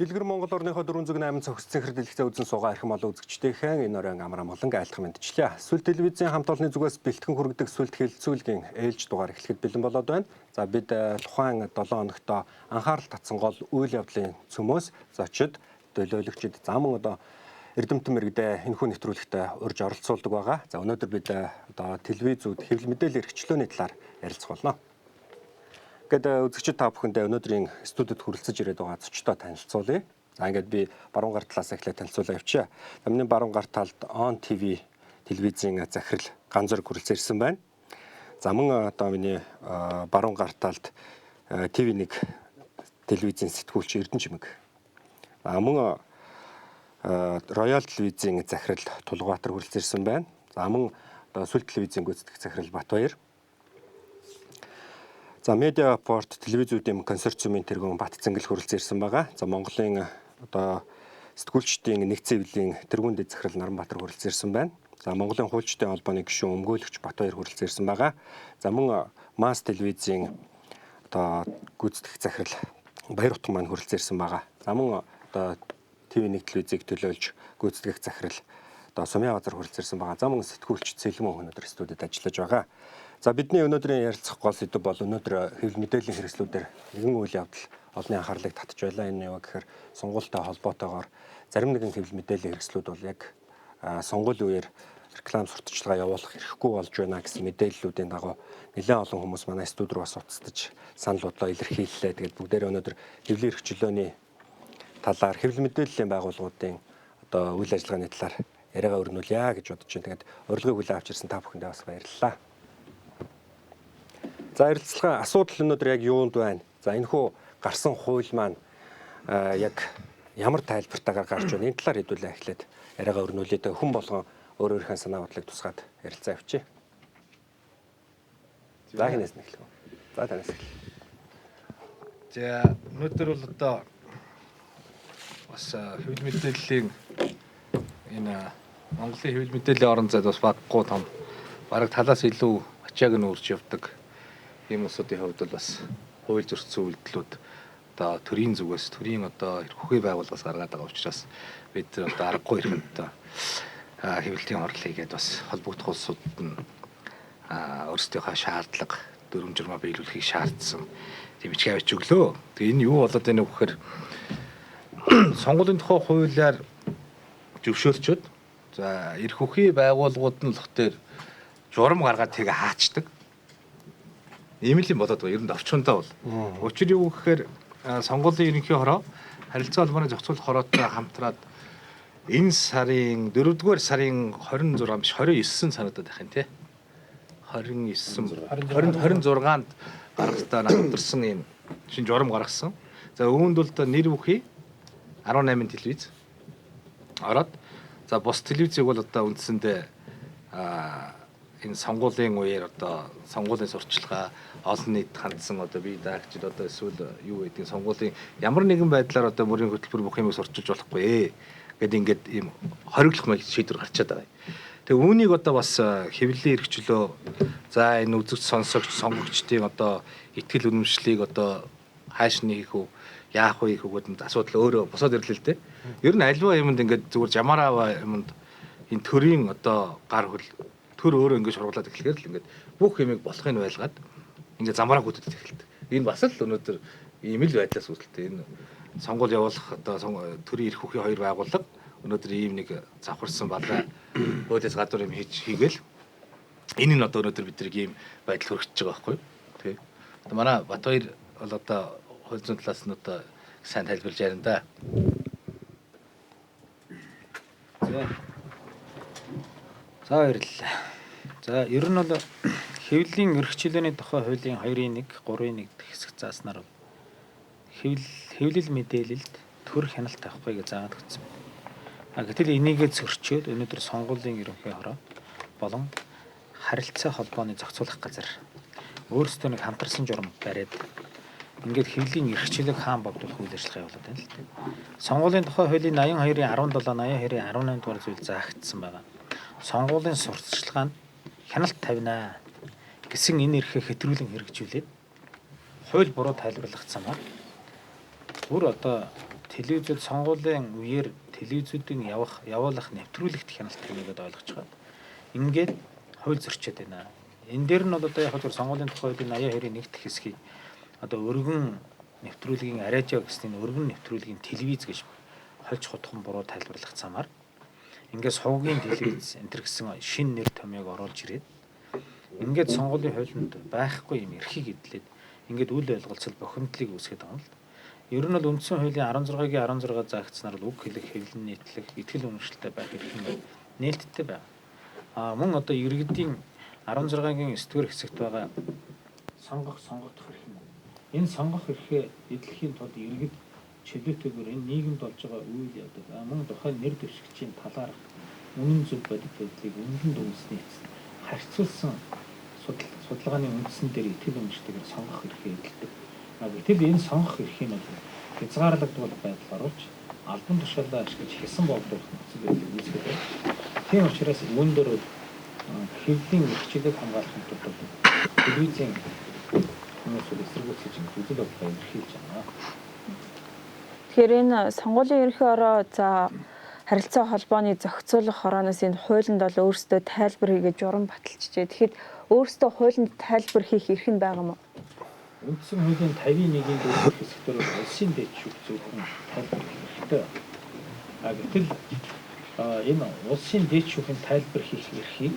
Дэлгэр Монгол орныхоо 408 цогц цэнхэр дэлгэцээ үзэн суугаа эрхэм олон үзэгчдийнхээ энэ оройн амар амгалан айлтгах мэндчлээ. Сүл телевизийн хамт олонны зүгээс бэлтгэн хүргэдэг сүлд хэлэлцүүлгийн ээлж дугаар эхлэхэд бэлэн болоод байна. За бид тухайн 7 хоногт анхаарал татсан гол үйл явдлын цөмөөс зочид, төлөөлөгчид заман одоо эрдэмтэн мэрэгдээ энэхүү нэвтрүүлэгтээ урьж оролцуулдаг байгаа. За өнөөдөр бид одоо телевизүүд хэвлэл мэдээлэл эрхчлөөний талаар ярилцах болно. Ингээд үзэгчид та бүхэндээ өнөөдрийн студид хүрэлцэж ирээд байгаа зочдоо танилцуулъя. За ингээд би баруун гар талаас эхлээд танилцуулаа явчихъя. За миний баруун гар талд On TV телевизийн захирал Ганзөрг хүрэлцэн ирсэн байна. За мөн одоо миний баруун гар талд TV1 телевизийн сэтгүүлч Эрдэнэ Чимэг. За мөн Royal телевизийн захирал Тулгабаатар хүрэлцэн ирсэн байна. За мөн одоо Сүл телевизийн гүйцэтгэх захирал Батбаяр. За Медиапорт телевизүүдийн консорциумын тэргүүн Батцэнгэл хүрэлцэн ирсэн байгаа. За Монголын одоо сэтгүүлчдийн нэгдсэн хэвлэлийн тэргүүн дэд захирал Наранбаатар хүрэлцэн ирсэн байна. За Монголын хуульчдын холбооны гишүүн өмгөөлөгч Батбаяр хүрэлцэн ирсэн байгаа. За мөн Масс телевизийн одоо гүйцэтгэх захирал Баяр Утган маань хүрэлцэн ирсэн байгаа. За мөн одоо ТV1 телевизийг төлөөлж гүйцэтгэх захирал одоо Сумья газар хүрэлцэн ирсэн байгаа. За мөн сэтгүүлч Цэлмэн өнөөдөр студид ажиллаж байгаа. За бидний өнөөдрийн ярилцах гол сэдэв бол өнөөдөр хэвлэл мэдээллийн хэрэгслүүдээр нэгэн үйл явдал олонний анхаарлыг татж байлаа. Энэ юу гэхээр сонгуультай холбоотойгоор зарим нэгэн хэвлэл мэдээллийн хэрэгслүүд бол яг сонгуулийн үеэр реклам сурталчилгаа явуулах эрхгүй болж байна гэсэн мэдээллүүдийн дагуу нэлээд олон хүмүүс манай студи руу бас утасдаж санал бодлоо илэрхийллээ. Тэгээд бүгдээрээ өнөөдөр хэвлэлийн эрх чөлөөний талаар хэвлэл мэдээллийн байгууллагуудын одоо үйл ажиллагааны талаар яриагаа өрнүүлье гэж бодож байна. Тэгээд урилгыг хүлээн авч ирсэн та бүхэндээ бас баярлалаа. За ярилцлага асуудал өнөөдөр яг юунд байна? За энэхүү гарсан хууль маань яг ямар тайлбартайгаар гарч байна? Энэ талаар хэдүүлээ эхлээд яриагаа өрнүүлье. Тэгээ хүн болгон өөр өөрийнхөө санаа бодлыг тусгаад ярилцаа явчих. За хинээс нь эхлэв. За танаас эхлэе. За өнөөдөр бол одоо бас хэвлэл мэдээллийн энэ Монголын хэвлэл мэдээллийн орон зайд бас баггүй том бараг талаас илүү ачааг нь үрж явдаг ийм улсуудын хувьд бол бас хууль зөрчсөн үйлдэлүүд одоо төрийн зүгээс төрийн одоо эрх хүхий байгууллагаас гаргаад байгаа учраас бид одоо аргагүй ирэхэд одоо хэвлэлийн хурал хийгээд бас холбогдох улсууд нь өөрсдийнхөө шаардлага дүрм журмаа биелүүлэхийг шаардсан тийм бичиг авч өглөө. Тэгээ энэ юу болоод байна вэ гэхээр сонгуулийн тухай хуулиар зөвшөөрчөөд за эрх хүхий байгууллагууд нь л тэр журам гаргаад тэгээ хаачдаг. Ийм л юм болоод байгаа. Ер нь орчуундаа бол. Учир юу гэхээр сонгуулийн ерөнхий хороо харилцаа холбооны зохицуулах хороотой хамтраад энэ сарын 4-р сарын 26 биш 29 санагдаад байх юм тий. 29 20 26-нд гаргалтаа хамтарсан ийм шинэ журам гаргасан. За үүнд бол одоо нэр бүхий 18 телевиз ороод за бус телевизийг бол одоо үндсэндээ энэ сонгуулийн үеэр одоо сонгуулийн сурталчилгаа олон нийт хандсан одоо бие даагчид одоо эсвэл юу гэдгийг сонгуулийн ямар нэгэн байдлаар одоо мөрийн хөтөлбөр бүх юмыг сурчилж болохгүй гэд ингээд ийм хориглох маяг шийдвэр гарчаад байгаа юм. Тэгээ үүнийг одоо бас хэвлэлийн эрх чөлөө за энэ үзэгч сонсогч сонгогчдын одоо итгэл үнэмшлийг одоо хааш нь хийх үү яах вэ хийх үү гэдэг асуудал өөрөө босоод ирлээ л дээ. Ер нь альва юмд ингээд зүгээр жамаар аваа юмд энэ төрийн одоо гар хөл төр өөрөө ингэж шургалаад эхлэхээр л ингээд бүх юмыг болохыг байлгаад ингээд замбараа гүтдэг эхэлдэг. Энэ бас л өнөөдөр ийм л байдлаас үүсэлтэй. Энэ сонгуул явуулах одоо төрийн эрх хүхийн хоёр байгууллага өнөөдөр ийм нэг завхарсан балаа хуулиас гадуур юм хийж хийгээл энэ нь одоо өнөөдөр бид нэг ийм байдал хүрчихэж байгаа байхгүй юу? Тий. Одоо манай Батбаяр бол одоо хууль зүйн талаас нь одоо сайн тайлбарлаж ярина да. За баярлалаа. За ер нь бол хэвлэлийн эрх чөлөөний тухай хуулийн 2-1 3-1 дэх хэсэг зааснаар хэвлэл мэдээлэлд төр хяналт тавихгүй гэж заагаад өгсөн. А гэтэл энийгээ зөрчөөд өнөөдөр сонгуулийн ерөнхий хороо болон харилцаа холбооны зохицуулах газар өөрсдөө нэг хамтарсан журам бариад ингээд хэвлэлийн эрх чөлөөг хаан богдуулах үйл ажиллагаа явуулаад байна л дээ. Сонгуулийн тухай хуулийн 82-ын 17, 82-ын 18 дугаар зүйл заагдсан байгаа. Сонгуулийн сурталчилгаа нь хяналт тавина гэсэн энэ эрхээ хэтрүүлэн хэрэгжүүлээд хууль буруу тайлбарлах замаар бүр одоо Телевизүүд сонгуулийн үеэр телевизүүдийн явуулах нэвтрүүлэгт хяналт тавина гэдээ ойлгож байгаа. Ингээд хууль зөрчөөд байна. Энэ дээр нь бол одоо яг зөв сонгуулийн тухай хуулийн 82-ийн 1 дэх хэсгийг одоо өргөн нэвтрүүлгийн арайжаа гэсний өргөн нэвтрүүлгийн телевиз гэж хольж хутхан буруу тайлбарлах замаар ингээд сувгийн телевиз энэ төр гэсэн шинэ нэр томьёог оруулж ирээд ингээд сонгуулийн хуулинд байхгүй юм эрхийг эдлээд ингээд үл ойлголцол бохимдлыг үүсгэж байгаа юм л. Ер нь бол үндсэн хуулийн 16-гийн 16 заагдсанаар л үг хэлэх, хэвлэн нийтлэх, итгэл үнэмшилтэй байх эрх нь нээлттэй байна. А мөн одоо иргэдийн 16-гийн 9-р хэсэгт байгаа сонгох, сонгогдох эрх нь. Энэ сонгох эрхээ эдлэхийн тулд иргэд чөлөөтэйгээр энэ нийгэмд болж байгаа үйл явдал, мөн тухайн нэр дэвшигчийн талаарх үнэн зөв бодит байдлыг үнэн дүнсний эцэст харьцуулсан судалгааны үндсэн дээр итгэл үнэмшилтэйгээр сонгох эрхээ эдэлдэг. Гэтэл энэ сонгох эрхийг нь хязгаарлагдвал байдал оруулж албан тушаалаа ашиглаж хийсэн боогдуулах нөхцөл байдлыг үүсгэж байна. Тийм учраас үүн дээр хэвлэлийн эрхчлэлийг хамгаалахын тулд телевизийн хүмүүсүүд эсэргүүцэж үзэл бодлоо илэрхийлж байна. Тэгэхээр энэ сонгуулийн ерөнхий ороо за харилцаа холбооны зохицуулах хорооноос энэ хуулинд бол өөрсдөө тайлбар хийгээ журам баталчихжээ. Тэгэхэд өөрсдөө хуулинд тайлбар хийх эрх нь байгаа юм уу? Үндсэн хуулийн 51-ийн 4 хэсэгтэр улсын дэд шүүх зөвхөн тайлбар хийх эрхтэй. А гэтэл энэ улсын дэд шүүхийн тайлбар хийх эрхийг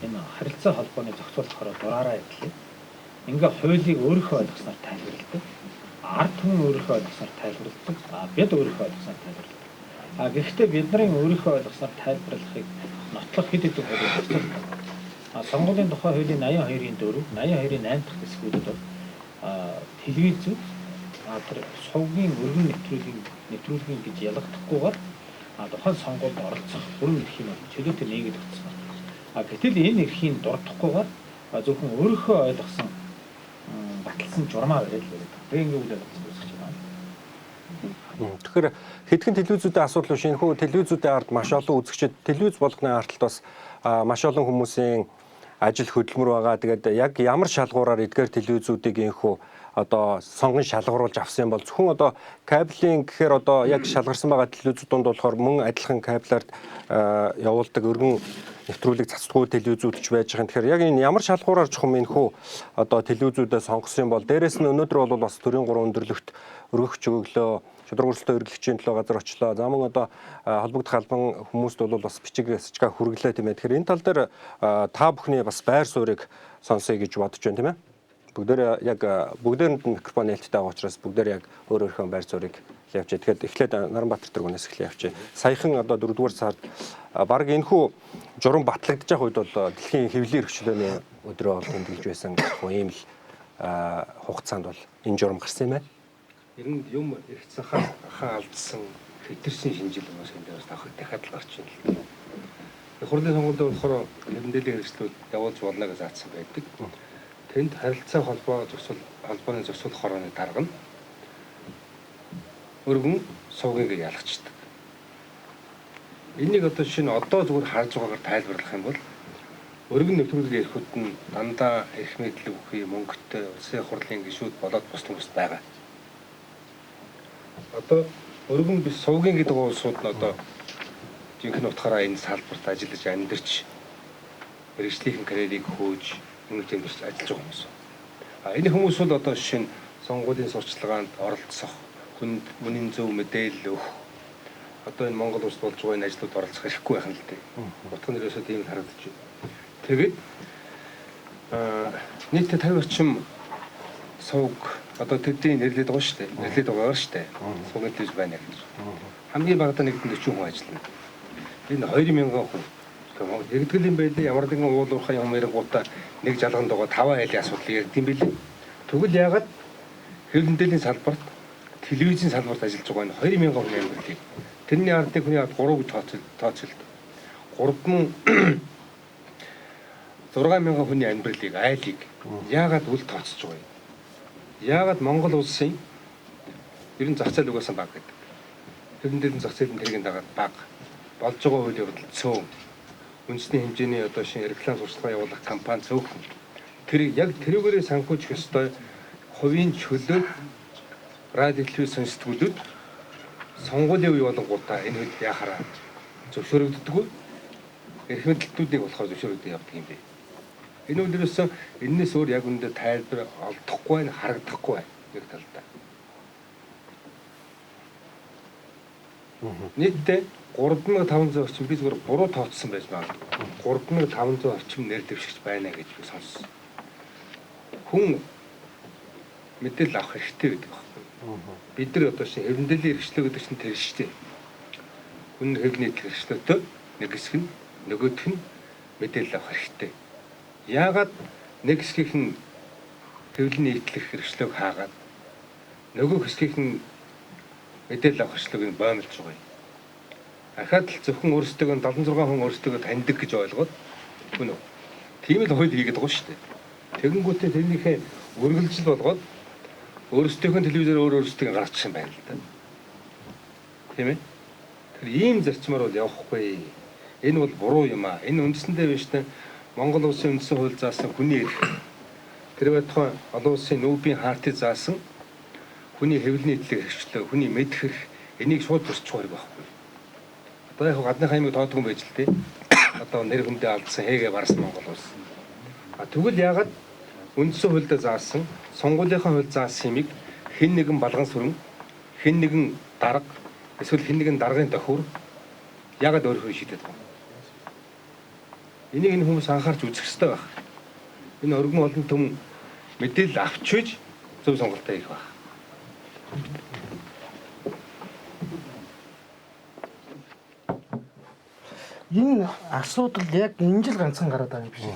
энэ харилцаа холбооны зохицуулах хороо дураараа эдлээ. Ингээ хуулийг өөрийнхөө ойлгосноор тайлбарладаг. Ард түмэн өөрийнхөө ойлгосноор тайлбарладаг. А бид өөрийнхөө ойлгосноор тайлбарладаг. А гэхдээ бидний өөрийнхөө ойлгосноор тайлбарлахыг нотлох хэд хэдэн хуулийг зохицуулдаг. А сонгуулийн тухай хуулийн 82-ийн 4, 82-ийн 8 дахь хэсгүүдэд бол телевизүүд тэр сувгийн өргөн нэвтрүүлгийн гэж ялгадахгүйгээр тухайн сонгуульд оролцох бүрэн эрхийг нь чөлөөтэй нээгээд өгсөн. А гэтэл энэ эрхийг дурдахгүйгээр зөвхөн өөрийнхөө ойлгосон баталсан журмаа бариад л байдаг. Тэгээ ингээ үйл явдал үүсгэж байна. Тэгэхээр хэдхэн телевизүүдийн асуудал биш энэхүү телевизүүдийн ард маш олон үзэгчид телевиз болгоны ардталд бас маш олон хүмүүсийн ажил хөдөлмөр байгаа. Тэгээд яг ямар шалгуураар эдгээр телевизүүдийг энэхүү одоо сонгон шалгаруулж авсан юм бол зөвхөн одоо кабелийн гэхээр одоо яг шалгарсан байгаа телевизүүд донд болохоор мөн адилхан кабелаар явуулдаг өргөн нэвтрүүлэг цацдаггүй телевизүүд ч байж байгаа. Тэгэхээр яг энэ ямар шалгуураар чухам энэхүү одоо телевизүүдээ сонгосон юм бол дээрэс нь өнөөдөр бол бас төрийн 3 өндөрлөгт өргөх чөглөө шударга өрсөлдөө эргэлгчийн төлөө газар очлоо. За мөн одоо холбогдох албан хүмүүст бол бас бичиг сжига хүргэлээ тийм ээ. Тэгэхээр энэ тал дээр та бүхний бас байр суурийг сонсъё гэж бодож байна тийм ээ. Бүгдээр яг бүгдээрэнд нь микрофон нээлттэй байгаа учраас бүгдээр яг өөр өөрийнхөө байр суурийг явуулчих. Тэгэхээр эхлээд Наранбаатар тэргүүнээс эхлэе явчих. Саяхан одоо 4-р сард баг энэхүү журам батлагдчих үед бол дэлхийн хэвлэлийн эрхчлөөний өдрөө бол тэмдэглэж байсан ийм л хугацаанд бол энэ журам гарсан юм байна. Ер нь юм эрх захаа алдсан хэтэрсэн шинжил хүмүүс энэ дээр бас дахиад л гарч байна л дээ. Хурлын сонгуульд болохоор хэвлэлийн хэрэгслүүд явуулж болно гэж заасан байдаг. Тэнд харилцаа холбоо зохицуул холбооны зохицуулах хорооны дарга нь өргөн сувгийг ялгачдаг. Энийг одоо шинэ одоо зүгээр харж байгаагаар тайлбарлах юм бол өргөн нэвтрүүлгийн эрхүүд нь дандаа эрх мэдэл бүхий мөнгөтэй улсын хурлын гишүүд болоод бус хүмүүс байгаа. Одоо өргөн биш сувгийн гэдэг улсууд нь одоо жинхэнэ утгаараа энэ салбарт ажиллаж амьдарч мэргэжлийнхэн карьерийг хөөж ингэж амьдарч ажиллаж байгаа хүмүүс. А энэ хүмүүс бол одоо жишээ нь сонгуулийн сурчлагаанд оролцох, хүнд үнэн зөв мэдээлэл өгөх, одоо энэ Монгол улсд болж байгаа энэ ажлууд оролцох эрхгүй байх нь л дээ. Утга нь ерөөсөө тийм л харагдаж байна. Тэгээд нийтдээ 50 орчим сувг одоо тэдний нэрлээд байгаа шүү дээ. Нэрлээд байгаа шүү дээ. Сувгийн телевиз байна гэж. Хамгийн багадаа нэгдэнд 40 хүн ажиллана. Энэ 2000 хүн. Нэгдгэл юм байлээ. Ямар нэгэн уул уурхай юм ярингуудаа нэг жалганд байгаа 5 айлын асуудал яригдсан билээ. Тэгвэл яагаад хэвлэл мэдээллийн салбарт телевизийн салбарт ажиллаж байгаа энэ 2000 хүний амьдралыг тэрний ардыг хүний ард 3 гэж тооцолд. 3 6000 хүний амьдралыг айлыг яагаад үл тооцож байгаа юм? Яагаад Монгол улсын ер нь зах зээл угаасаа бага гэдэг. Хэвлэл мэдээллийн зах зээлийн тэргийн дагаад бага. Болж байгаа үйл явдал цөөн. Үндэсний хэмжээний одоо шинэ реклам сурчлагаа явуулах кампани цөөхөн. Тэр яг тэрүүгээрээ санхүүжих ёстой хувийн чөлөө радио телевиз сэтгүүлүүд Сонгуулийн үе болонгуудаа энэ хөл яхаараа зөвшөөрөгддөггүй. Эрх мэдэлтүүдийг болохоор зөвшөөрөгдөж явдаг юм бэ. Энэ үл ерөөсөн энэс өөр яг үндэ тайлбар олдохгүй байна, харагдахгүй байна нэг талдаа. Нийтдээ 3500 орчим би зүгээр буруу тооцсон байж магадгүй. 3500 орчим нэр дэвшигч байна гэж би сонссон. Хүн мэдээлэл авах хэрэгтэй гэдэг байхгүй. Бид нар одоо шинэ хэвлэлийн эрхчлөө гэдэг чинь тэр шүү дээ. Хүн хэвлэл нийтлэх эрхчлөөтэй нэг хэсэг нь нөгөөх нь мэдээлэл авах хэрэгтэй. Яагаад нэг хэсгийнх нь хэвлэл нийтлэх эрхчлөөг хаагаад нөгөө хэсгийнх нь мэдээлэл авах эрхчлөөг нь боомлж байгаа юм. Ахаад л зөвхөн өөрсдөө 76 хүн өөрсдөө таньдаг гэж ойлгоод үгүй үү? Тийм л хууль хийгээд байгаа шүү дээ. Тэгэнгүүтээ тэрнийхээ үргэлжил болгоод өөрсдийнхөө телевизээр өөр өөрсдөө гаргачих юм байна л да. Тийм ээ? Тэр ийм зарчмаар бол явахгүй. Энэ бол буруу юм аа. Энэ үндсэндээ биш та Монгол улсын үндсэн хууль заасан хүний эрх. Тэр байтугай олон улсын нүүбийн хаартыг заасан хүний хэвлэл нийтлэг эрхчлөө, хүний мэдэх эрх энийг шууд зөрчих хэрэг байхгүй. Одоо яг гадны хаймыг тоодгүй байж л тээ. Одоо нэр хүндээ алдсан, хээгээ барсан Монгол улс. А тэгвэл яагаад үндсэн хуульдаа заасан, сонгуулийнхаа хууль заасан юмыг хэн нэгэн балган сүрэн, хэн нэгэн дарга, эсвэл хэн нэгэн даргын тохиур яагаад өөрөөр шийдээд байгаа юм? Энийг энэ хүмүүс анхаарч үзэх ёстой байх. Энэ өргөн олон түмэн мэдээлэл авч үйж зөв сонголтоо хийх байх. Энэ асуудал яг энэ жил ганцхан гараад байгаа юм биш.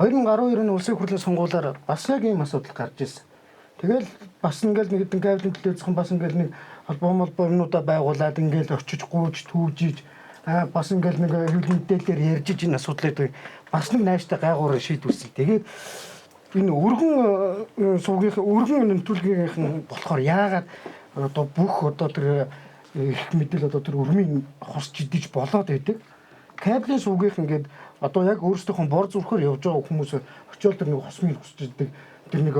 2012 оны улсын хурлын сонгуулиар бас яг ийм асуудал гарч ирсэн. Тэгэл бас ингээл нэг хэдэн кабель телевизхэн бас ингээл нэг холбоо молбоо юмнуудаа байгуулад ингээл очиж гүйж түүжиж бас ингээл нэг хэвлэл мэдээлэлээр ярьж энэ асуудлыг бас нэг нааштай гайгуураа шийдвэрсэн. Тэгээд энэ өргөн суугийнх өргөн нөмтүүлгийнхэн болохоор яагаад одоо бүх одоо тэр эрх мэдэл одоо тэр өрмийн хос жидэж болоод байдаг. Кабелийн суугийнх ингээд одоо яг өөрсдийнхөө бор зүрхээр явж байгаа хүмүүс очиод тэр нэг хосмыг хосч идэг. Тэр нэг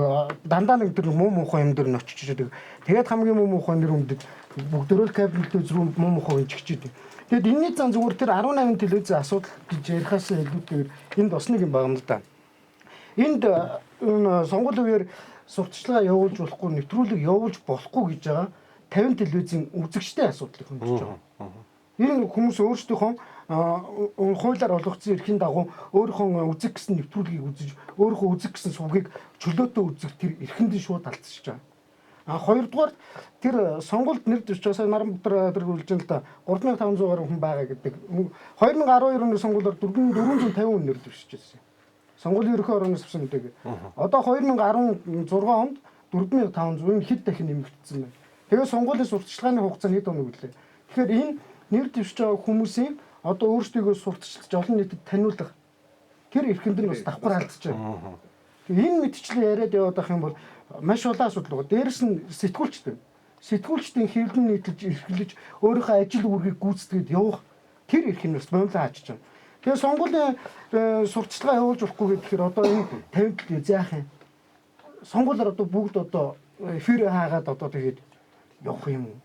дандаа нэг тэр муу муухай юм дээр нь очиж идэг. Тэгээд хамгийн муу муухай нэр хүндэд бүгдөрөөл кабель телевиз рүү муу муухай инжигч идэг. Тэгэд энэний зан зүгээр тэр 18 телевизийн асуудал гэж ярихаас илүүтэйгээр энд бас нэг юм байгаа юм л да. Энд сонгуулийн үеэр сурталчилгаа явуулж болохгүй, нэвтрүүлэг явуулж болохгүй гэж байгаа 50 телевизийн үзэгчтэй асуудлыг хөндөж байгаа. Энэ хүмүүс өөрсдийнхөө хуулиар олгогдсон эрхийн дагуу өөрийнхөө үзэх гэсэн нэвтрүүлгийг үзэж, өөрийнхөө үзэх гэсэн сувгийг чөлөөтэй үзэх тэр эрхэнд нь шууд алдчихж байгаа. А хоёрдугаар тэр сонгуульд нэр дэвшиж байгаа Наранбаатар тэр үлж л да 3500 гаруй хүн байгаа гэдэг. 2012 оны сонгуулиар 4450 хүн нэр дэвшиж байсан. Сонгуулийн ерөнхий орооноос авсан мэдээг. Одоо 2016 онд 4500 энэ хэд дахин нэмэгдсэн байна. Тэгээ сонгуулийн сурталчилгааны хугацаа хэд хоног үлээ. Тэгэхээр энэ нэр дэвшиж байгаа хүмүүсийн одоо өөрсдийгөө сурталчилж олон нийтэд таниулах тэр эрхэнд нь бас давхар алдчихж байна. Энэ мэтчлэн яриад яваад байх юм бол маш олон асуудал байгаа. Дээрэс нь сэтгүүлчд байна. Сэтгүүлчдийн хэвлэн нийтлж эрхлэж өөрийнхөө ажил үүргийг гүйцэтгээд явах тэр эрх нь бас боомлон хаачиж байна. Тэгээ сонгуулийн сурталчилгаа явуулж болохгүй гэхээр одоо энэ 50 телевиз яах юм? Сонгуулиар одоо бүгд одоо эфир хаагаад одоо тэгээд явах юм уу?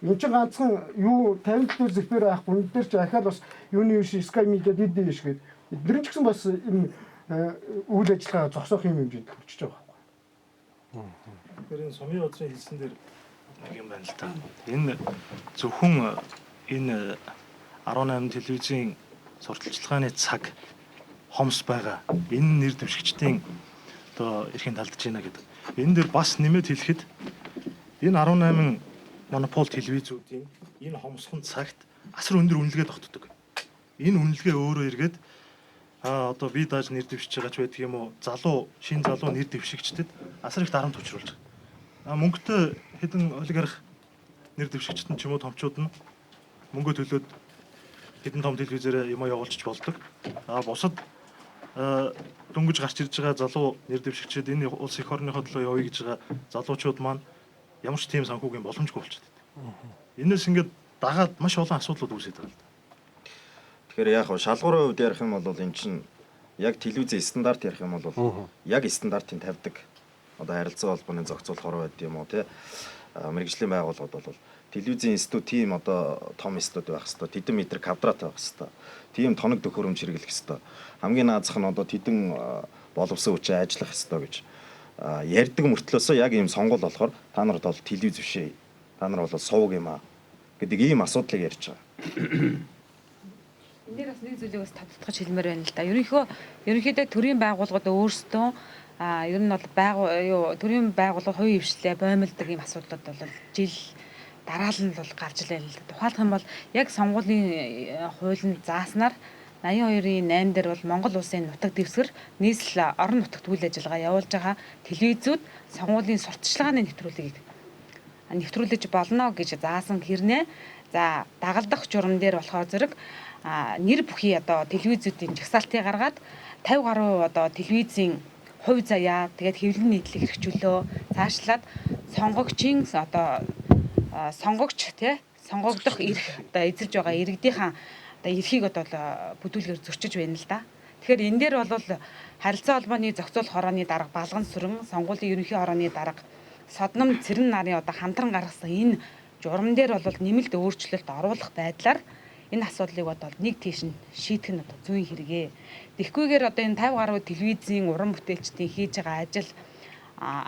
Энд чинь ганцхан юу 50 телевиз эфир хаахгүй энэ дээр чи ахаал бас юуны биш Sky Media дид биш гээд эдгээр ч гэсэн бас энэ үйл ажиллагаа зогсоох юм хэмжээнд хүрчиж байгаа байхгүй. Тэгэхээр энэ сумын газрын хэлсэн дээр нэг юм байна л да. Энэ зөвхөн энэ 18 телевизийн сурталчилгааны цаг хомс байгаа. Энэ нэр дэвшигчдийн одоо эрхийн талдж байна гэдэг. Энэ дээр бас нэмээд хэлэхэд энэ 18 монопол телевизүүдийн энэ хомсхон цагт асар өндөр үнэлгээ тогтдог. Энэ үнэлгээ өөрөө эргээд одоо би дааж нэр дэвшиж байгаа ч байдаг юм уу? Залуу, шин залуу нэр дэвшигчдэд асар их дарамт учруулж байгаа. Мөнгөтэй хэдэн олигарх нэр дэвшигчд нь ч юм уу томчууд нь мөнгө төлөөд хэдэн том телевизээрээ юм явуулчих болдог. Бусад дөнгөж гарч ирж байгаа залуу нэр дэвшигчид энэ улс эх орныхоо төлөө явъя гэж байгаа залуучууд маань ямар ч тийм санхүүгийн боломжгүй болчиход байдаг. Энээс ингээд дагаад маш олон асуудлууд үүсээд байгаа л да. Тэгэхээр яг шалгуурын хувьд ярих юм бол эн чинь яг телевизийн стандарт ярих юм бол яг стандартын тавьдаг одоо харилцан холбооны зохицуулах хороо байдаг юм уу те. Мэргэжлийн байгууллагууд бол телевизийн институт тийм одоо том институт байх хэвээр, тэдэн метр квадрат байх хэвээр, тийм тоног төхөөрөмж хэрэглэх хэвээр, хамгийн наазах нь одоо тэдэн боловсон хүчээ ажиллах хэвээр гэж ярьдаг мөртлөөсөө яг ийм сонгуул болохоор та нар бол телевиз биш ээ. Та нар бол сувг юм аа гэдэг ийм асуудлыг ярьж байгаа. Энд дээр бас нэг зүйлийг бас тодтогч хэлмээр байна л да. Ерөнхийдөө төрийн байгууллагууд өөрсдөө ер нь бол төрийн байгууллага хувийн хвшлээ боомлдог ийм асуудлууд бол жил дараалал нь бол гарч л байна л да. Тухайлах юм бол яг сонгуулийн хуулинд зааснаар 82-ийн 8 дээр бол Монгол улсын нутаг дэвсгэр нийслэл орон нутагт үйл ажиллагаа явуулж байгаа телевизүүд сонгуулийн сурталчилгааны нэвтрүүлгийг нэвтрүүлж болно гэж заасан хэрнээ. За дагалдах журам дээр болохоор зэрэг нэр бүхий одоо телевизүүдийн жагсаалтыг гаргаад 50 гаруй одоо телевизийн хувь заяа тэгээд хэвлэлийн нийтлэг хэрэгжүүлөө цаашлаад сонгогчийн одоо сонгогч тий сонгогдох эрх одоо эзэлж байгаа иргэдийнхаа одоо эрхийг одоо бүдүүлгээр зөрчиж байна л да. Тэгэхээр энэ дээр бол харилцаа холбооны зохицуулах хорооны дарга Балган сүрэн, сонгуулийн ерөнхий хорооны дарга Содном Цэрэн нарын одоо хамтран гаргасан энэ журам дээр бол нэмэлт өөрчлөлт оруулах байдлаар энэ асуудлыг одоо нэг тийш нь шийдэх нь одоо зүйн хэрэгээ. Тэгэхгүйгээр одоо энэ 50 гаруй телевизийн уран бүтээлчдийн хийж байгаа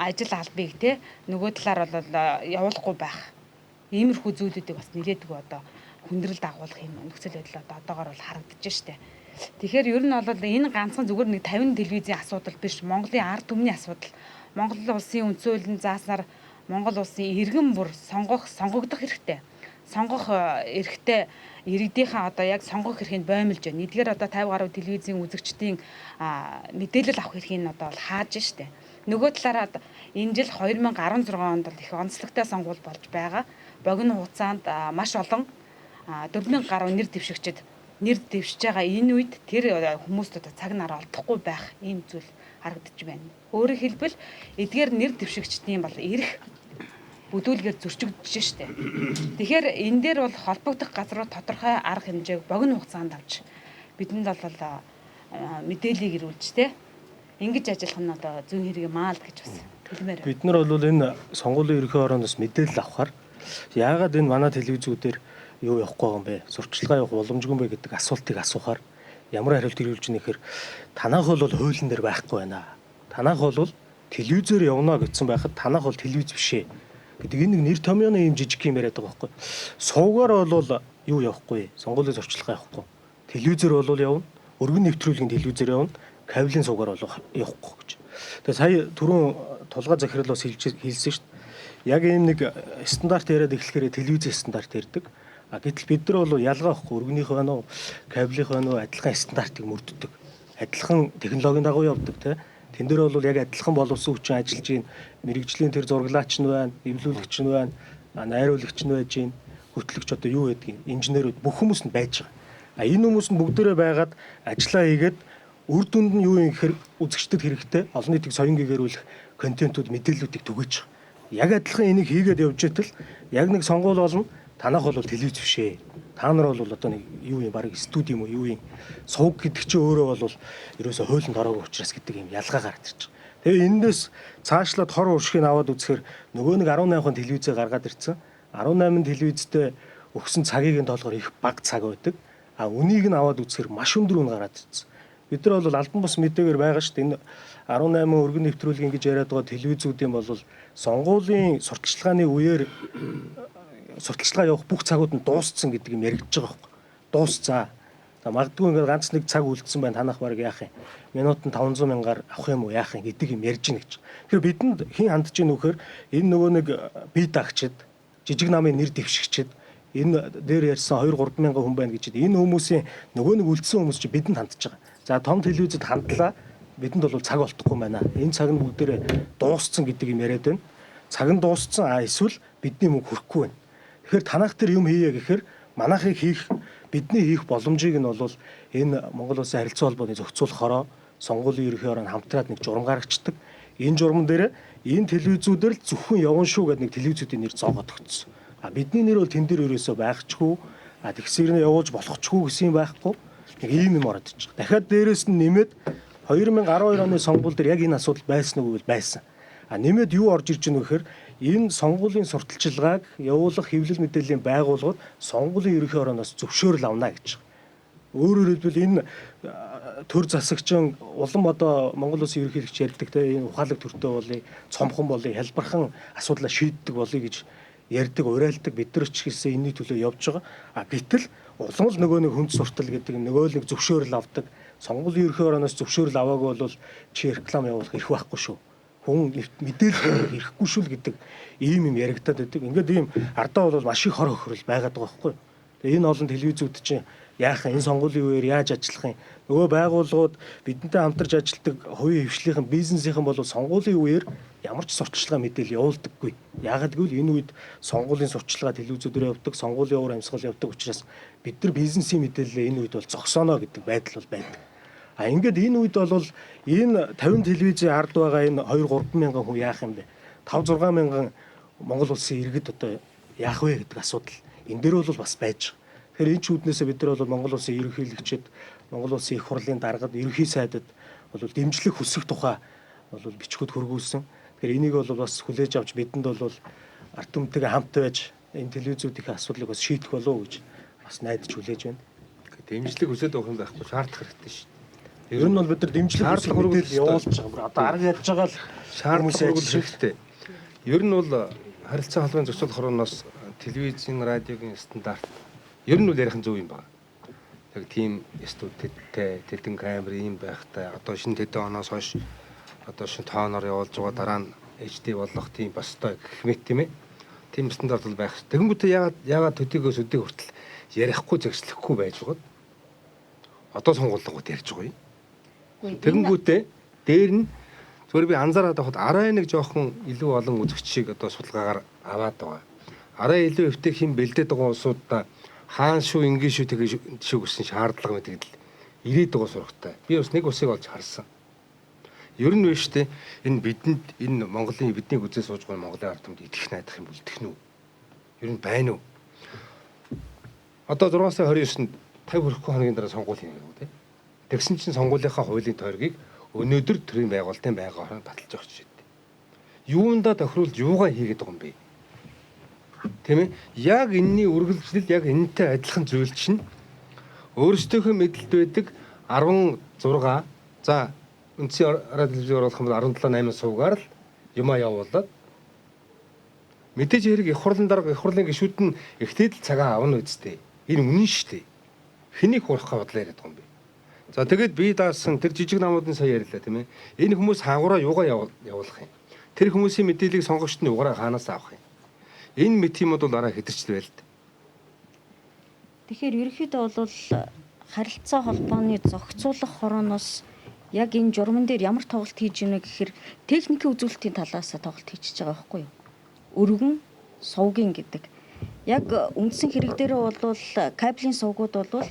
ажил албыг те нөгөө талаар бол явуулахгүй байх. Иймэрхүү зүйлүүдийг бас нэлээдгүй одоо хүндрэл дагуулах юм нөхцөл байдал одоо одоогоор бол харагдаж штэ. Тэгэхээр ер нь бол энэ ганцхан зүгээр нэг 50 телевизийн асуудал биш, Монголын ард түмний асуудал. Монгол улсын үндсэн хуулинд зааснаар Монгол улсын иргэн бүр сонгогдох хэрэгтэй. Сонгох эрхтэй иргэдийнхээ одоо яг сонгох эрхийг боомлж байна. Эдгээр одоо 50 гаруй телевизийн үзэгчдийн мэдээлэл авах эрхийг нь одоо бол хааж штэ. Нөгөө талаараа энэ жил 2016 онд бол их онцлогтой сонгуул болж байгаа. Богино хугацаанд маш олон 4000 гаруй нэр дэвшигчид нэр дэвшиж байгаа энэ үед тэр хүмүүст одоо цаг нар олдохгүй байх ийм зүйл харагдаж байна. Өөрөөр хэлбэл эдгээр нэр дэвшигчдийн бол эрх бүдүүлгээр зөрчигдөж штэ. Тэгэхээр энэ дээр бол холбогдох газрууд тодорхой арга хэмжээг богино хугацаанд авч бидэнд бол мэдээллийг ирүүлж те ингэж ажиллах нь одоо зүйн хэрэг юм аа л гэж бас хэлмээр байна. Бид нар бол энэ сонгуулийн ерөнхий хорооноос мэдээлэл авахар яагаад энэ манай телевизүүдээр юу явахгүй юм бэ? Сурталчилгаа явах боломжгүй юм бэ гэдэг асуултыг асуухаар ямар хариулт ирүүлж байна гэхээр танах бол хуулийн дээр байхгүй байна. Танах бол телевизээр явна гэсэн байхад танах бол телевиз биш ээ гэдэг энэ нэг нэр томьёоны юм жижиг юм яриад байгаа байхгүй. Суугаар бол юу явахгүй, сонгуулийн сурталчилгаа явахгүй. Телевизээр бол явна, өргөн нэвтрүүлгийн телевизээр явна, кабелийн суугаар бол явахгүй гэж. Тэгээ сая түрүүн тулгаа захирал бас хэлсэн шүү дээ. Яг ийм нэг стандарт яриад эхлэхээр телевизийн стандарт ярьдаг. А гэтэл бид нар бол ялгаа байхгүй, өргөнийх байна уу, кабелийнх байна уу, адилхан стандартыг мөрддөг. Адилхан технологийн дагуу явдаг тий. Тэн дээр бол яг адилхан боловсон хүчин ажиллаж байна. Мэргэжлийн тэр зураглаач нь байна, эвлүүлэгч нь байна, найруулагч нь байж байна, хөтлөгч одоо юу гэдгийг, инженерүүд бүх хүмүүс нь байж байгаа. А энэ хүмүүс нь бүгдээрээ байгаад ажиллаа хийгээд үр дүнд нь юу юм гэхээр үзэгчдэд хэрэгтэй олон нийтийг соён гэгэрүүлэх контентууд, мэдээллүүдийг түгээж байгаа. Яг адилхан энийг хийгээд явж итэл яг нэг сонгуул болно. Танах бол телевиз биш ээ. Та нар бол одоо нэг юу юм бараг студи юм уу юу юм сувг гэдэг чинь өөрөө бол ерөөсө хуулинд ороогүй учраас гэдэг юм ялгаа гараад ирж байгаа. Тэгээ энэс цаашлаад хор уршгийг аваад үзэхээр нөгөө нэг 18-хан телевизээ гаргаад ирсэн. 18 телевизтэй өгсөн цагийг нь тоолохоор их бага цаг байдаг. А үнийг нь аваад үзэхээр маш өндөр үн гараад ирсэн. Бид нар бол албан бус мэдээгээр байгаа шүү дээ. Энэ 18 өргөн нэвтрүүлгийн гэж яриад байгаа телевизүүдийн бол сонгуулийн сурталчилгааны үеэр сурталчилгаа явах бүх цагууд нь дууссан гэдэг юм яригдж байгаа байхгүй. Дуусцаа. За магадгүй ингээд ганц нэг цаг үлдсэн байна. Танах бараг яах юм? Минутанд 500 мянгаар авах юм уу яах юм гэдэг юм ярьж гин гэж. Тэгэхээр бидэнд хэн хандж гин вөхөр энэ нөгөө нэг бие даагчид, жижиг намын нэр дэвшигчид энэ дээр ярьсан 2 3 мянган хүн байна гэж. Энэ хүмүүсийн нөгөө нэг үлдсэн хүмүүс чи бидэнд хандж байгаа. За том телевизэд хандлаа. Бидэнд бол цаг олдохгүй байна. Энэ цаг нь бүгдээрээ дууссан гэдэг юм яриад байна. Цаг нь дууссан а эсвэл бидний мөнгө хүрэхгүй байна. Тэгэхээр танах тэр юм хийе гэхээр манайхыг хийх бидний хийх боломжийг нь бол энэ Монгол Улсын харилцаа холбооны зохицуулах хороо, сонгуулийн ерөнхий хороо хамтраад нэг журам гаргацдаг. Энэ журам дээр энэ телевизүүдээр л зөвхөн явна шүү гэдэг нэг телевизүүдийн нэр зоогоод өгсөн. А бидний нэр бол тэн дээр ерөөсөө байхчгүй, а тэгсэр нь явуулж болохчгүй гэсэн юм байхгүй. Нэг ийм юм ороод ич. Дахиад дээрэс нь нэмээд 2012 оны сонгуул дээр яг энэ асуудал байсан уу гэвэл байсан. А нэмээд юу орж ирж байна вэ гэхээр Энэ сонгуулийн сурталчилгааг явуулах хэвлэл мэдээллийн байгууллагууд сонгуулийн ерөнхий хорооноос зөвшөөрөл авна гэж. Өөрөөр хэлбэл энэ төр засагчин улам одоо Монгол улсын ерөнхийлөгч ярьдаг те энэ ухаалаг төртөө болъё, цомхон болъё, хялбархан асуудлаа шийддэг болъё гэж ярьдаг, уриалдаг, бид нар ч гэсэн энэний төлөө явж байгаа. А гэтэл улам л нөгөө нэг хүнд суртал гэдэг нөгөө л нэг зөвшөөрөл авдаг. Сонгуулийн ерөнхий хорооноос зөвшөөрөл аваагүй бол чи реклам явуулах эрх байхгүй шүү. Хүн мэдээлэл өгөх эрхгүй шүү л гэдэг ийм юм яригадаад байдаг. Ингээд ийм ардаа бол маш их хор хохирол байгаад байгаа байхгүй. Тэгээ энэ олон телевизүүд чинь яах энэ сонгуулийн үеэр яаж ажиллах юм? Нөгөө байгууллагууд бидэнтэй хамтарч ажилладаг хувийн хвшлийнхэн бизнесийнхэн бол сонгуулийн үеэр ямар ч сурталчилгаа мэдээлэл явуулдаггүй. Яагаад гэвэл энэ үед сонгуулийн сурталчилгаа телевизүүдээр явдаг, сонгуулийн уур амьсгал явдаг учраас бид нар бизнесийн мэдээлэлээ энэ үед бол зогсооно гэдэг байдал бол байдаг. А ингээд энэ үед бол энэ 50 телевизийн ард байгаа энэ 2 3 мянган хүн яах юм бэ? 5 6 мянган Монгол улсын иргэд одоо яах вэ гэдэг асуудал энэ дээр бол бас байж байгаа. Тэгэхээр энэ ч үүднээсээ бид нар бол Монгол улсын ерөнхийлөгчид, Монгол улсын их хурлын даргад, ерөнхий сайдад бол дэмжлэг хүсэх тухай бол бичгүүд хөргүүлсэн. Тэгэхээр энийг бол бас хүлээж авч бидэнд бол ард түмэнтэйгээ хамт байж энэ телевизүүдийн асуудлыг бас шийдэх болов уу гэж бас найдаж хүлээж байна. Дэмжлэг хүсээд байгаа юм байхгүй, шаардлага хэрэгтэй шүү дээ. Ер нь бол бид нар дэмжлэг Шаардлага хүсэх мэдээлэл хүргүүлэх явуулж байгаа. Одоо арга ядж байгаа л Шаардлага хүмүүсийн хүргүүлэх ажил. хэрэгтэй. Ер нь бол харилцаа холбооны зохицуулах хорооноос телевизийн, радиогийн стандарт ер нь бол ярих нь зөв юм байна. Яг тийм студидтэй, тэдэн камер ийм байхтай, одоо шинэ тэдэн оноос хойш одоо шинэ тооноор явуулж байгаа, дараа нь HD болох тийм бас ёстой гэх мэт тийм ээ. Тийм стандарт бол байх. Тэгэнгүүтээ яагаад төдийгөөс өдийг хүртэл ярихгүй зэгслэхгүй байж байгаад одоо сонгуулгууд ярьж байгаа юм. Тэгэнгүүтээ дээр нь зүгээр би анзаараад байхад арай нэг жоохон илүү олон үзэгчийг одоо судалгаагаар аваад байгаа. Арай илүү эвтэй хэм бэлдээд байгаа улсуудаа хаан шүү ингийн шүү тэгээ шүү гэсэн шаардлага мэдэгдэл ирээд байгаа сурагтай. Би бас нэг усыг олж харсан. Ер нь биш үү энэ бидэнд энэ Монголын бидний үзээ сууж байгаа Монголын ард түмэнд итгэх найдах юм үлдэх нь үү? Ер нь байна уу? Одоо 6 сарын 29-нд 50 хүрэхгүй хоногийн дараа сонгуул хийнэ гэдэг үү те. Тэгсэн чинь сонгуулийнхаа хуулийн тойргийг өнөөдөр төрийн байгуулалтын байгууллагаар баталж байгаа жишээтэй. Юундаа тохируулж юугаа хийгээд байгаа юм бэ? Тийм ээ? Яг энэний үргэлжлэл яг энэтэй адилхан зүйл чинь өөрсдийнхөө мэдлэлд байдаг 16 за үндсэн радио телевизээр оруулах юм бол 17 8 суугаар л юмаа явуулаад мэдээж хэрэг их хурлын дарга их хурлын гишүүд нь ихтэй л цагаан авна үсттэй. Энэ үнэн шүү дээ. Хэнийг хурах га бодлоо яриад байгаа юм бэ? За тэгээд би даасан тэр жижиг намуудын сая ярьлаа тийм ээ. Энэ хүмүүс хаагураа юугаа явуулах юм? Тэр хүмүүсийн мэдээллийг сонгогчд нь юугаараа хаанаас авах юм? Энэ мэт юмуд бол арай хэтэрчл байл л. Тэгэхээр ерөнхийдөө бол харилцаа холбооны зохицуулах хорооноос яг энэ журман дээр ямар тоглолт хийж гинэ гэхээр техникийн үзүүлэлтийн талаас тоглолт хийж байгаа байхгүй юу? Өргөн сувгийн гэдэг. Яг үндсэн хэрэг дээр бол кабелийн сувгууд бол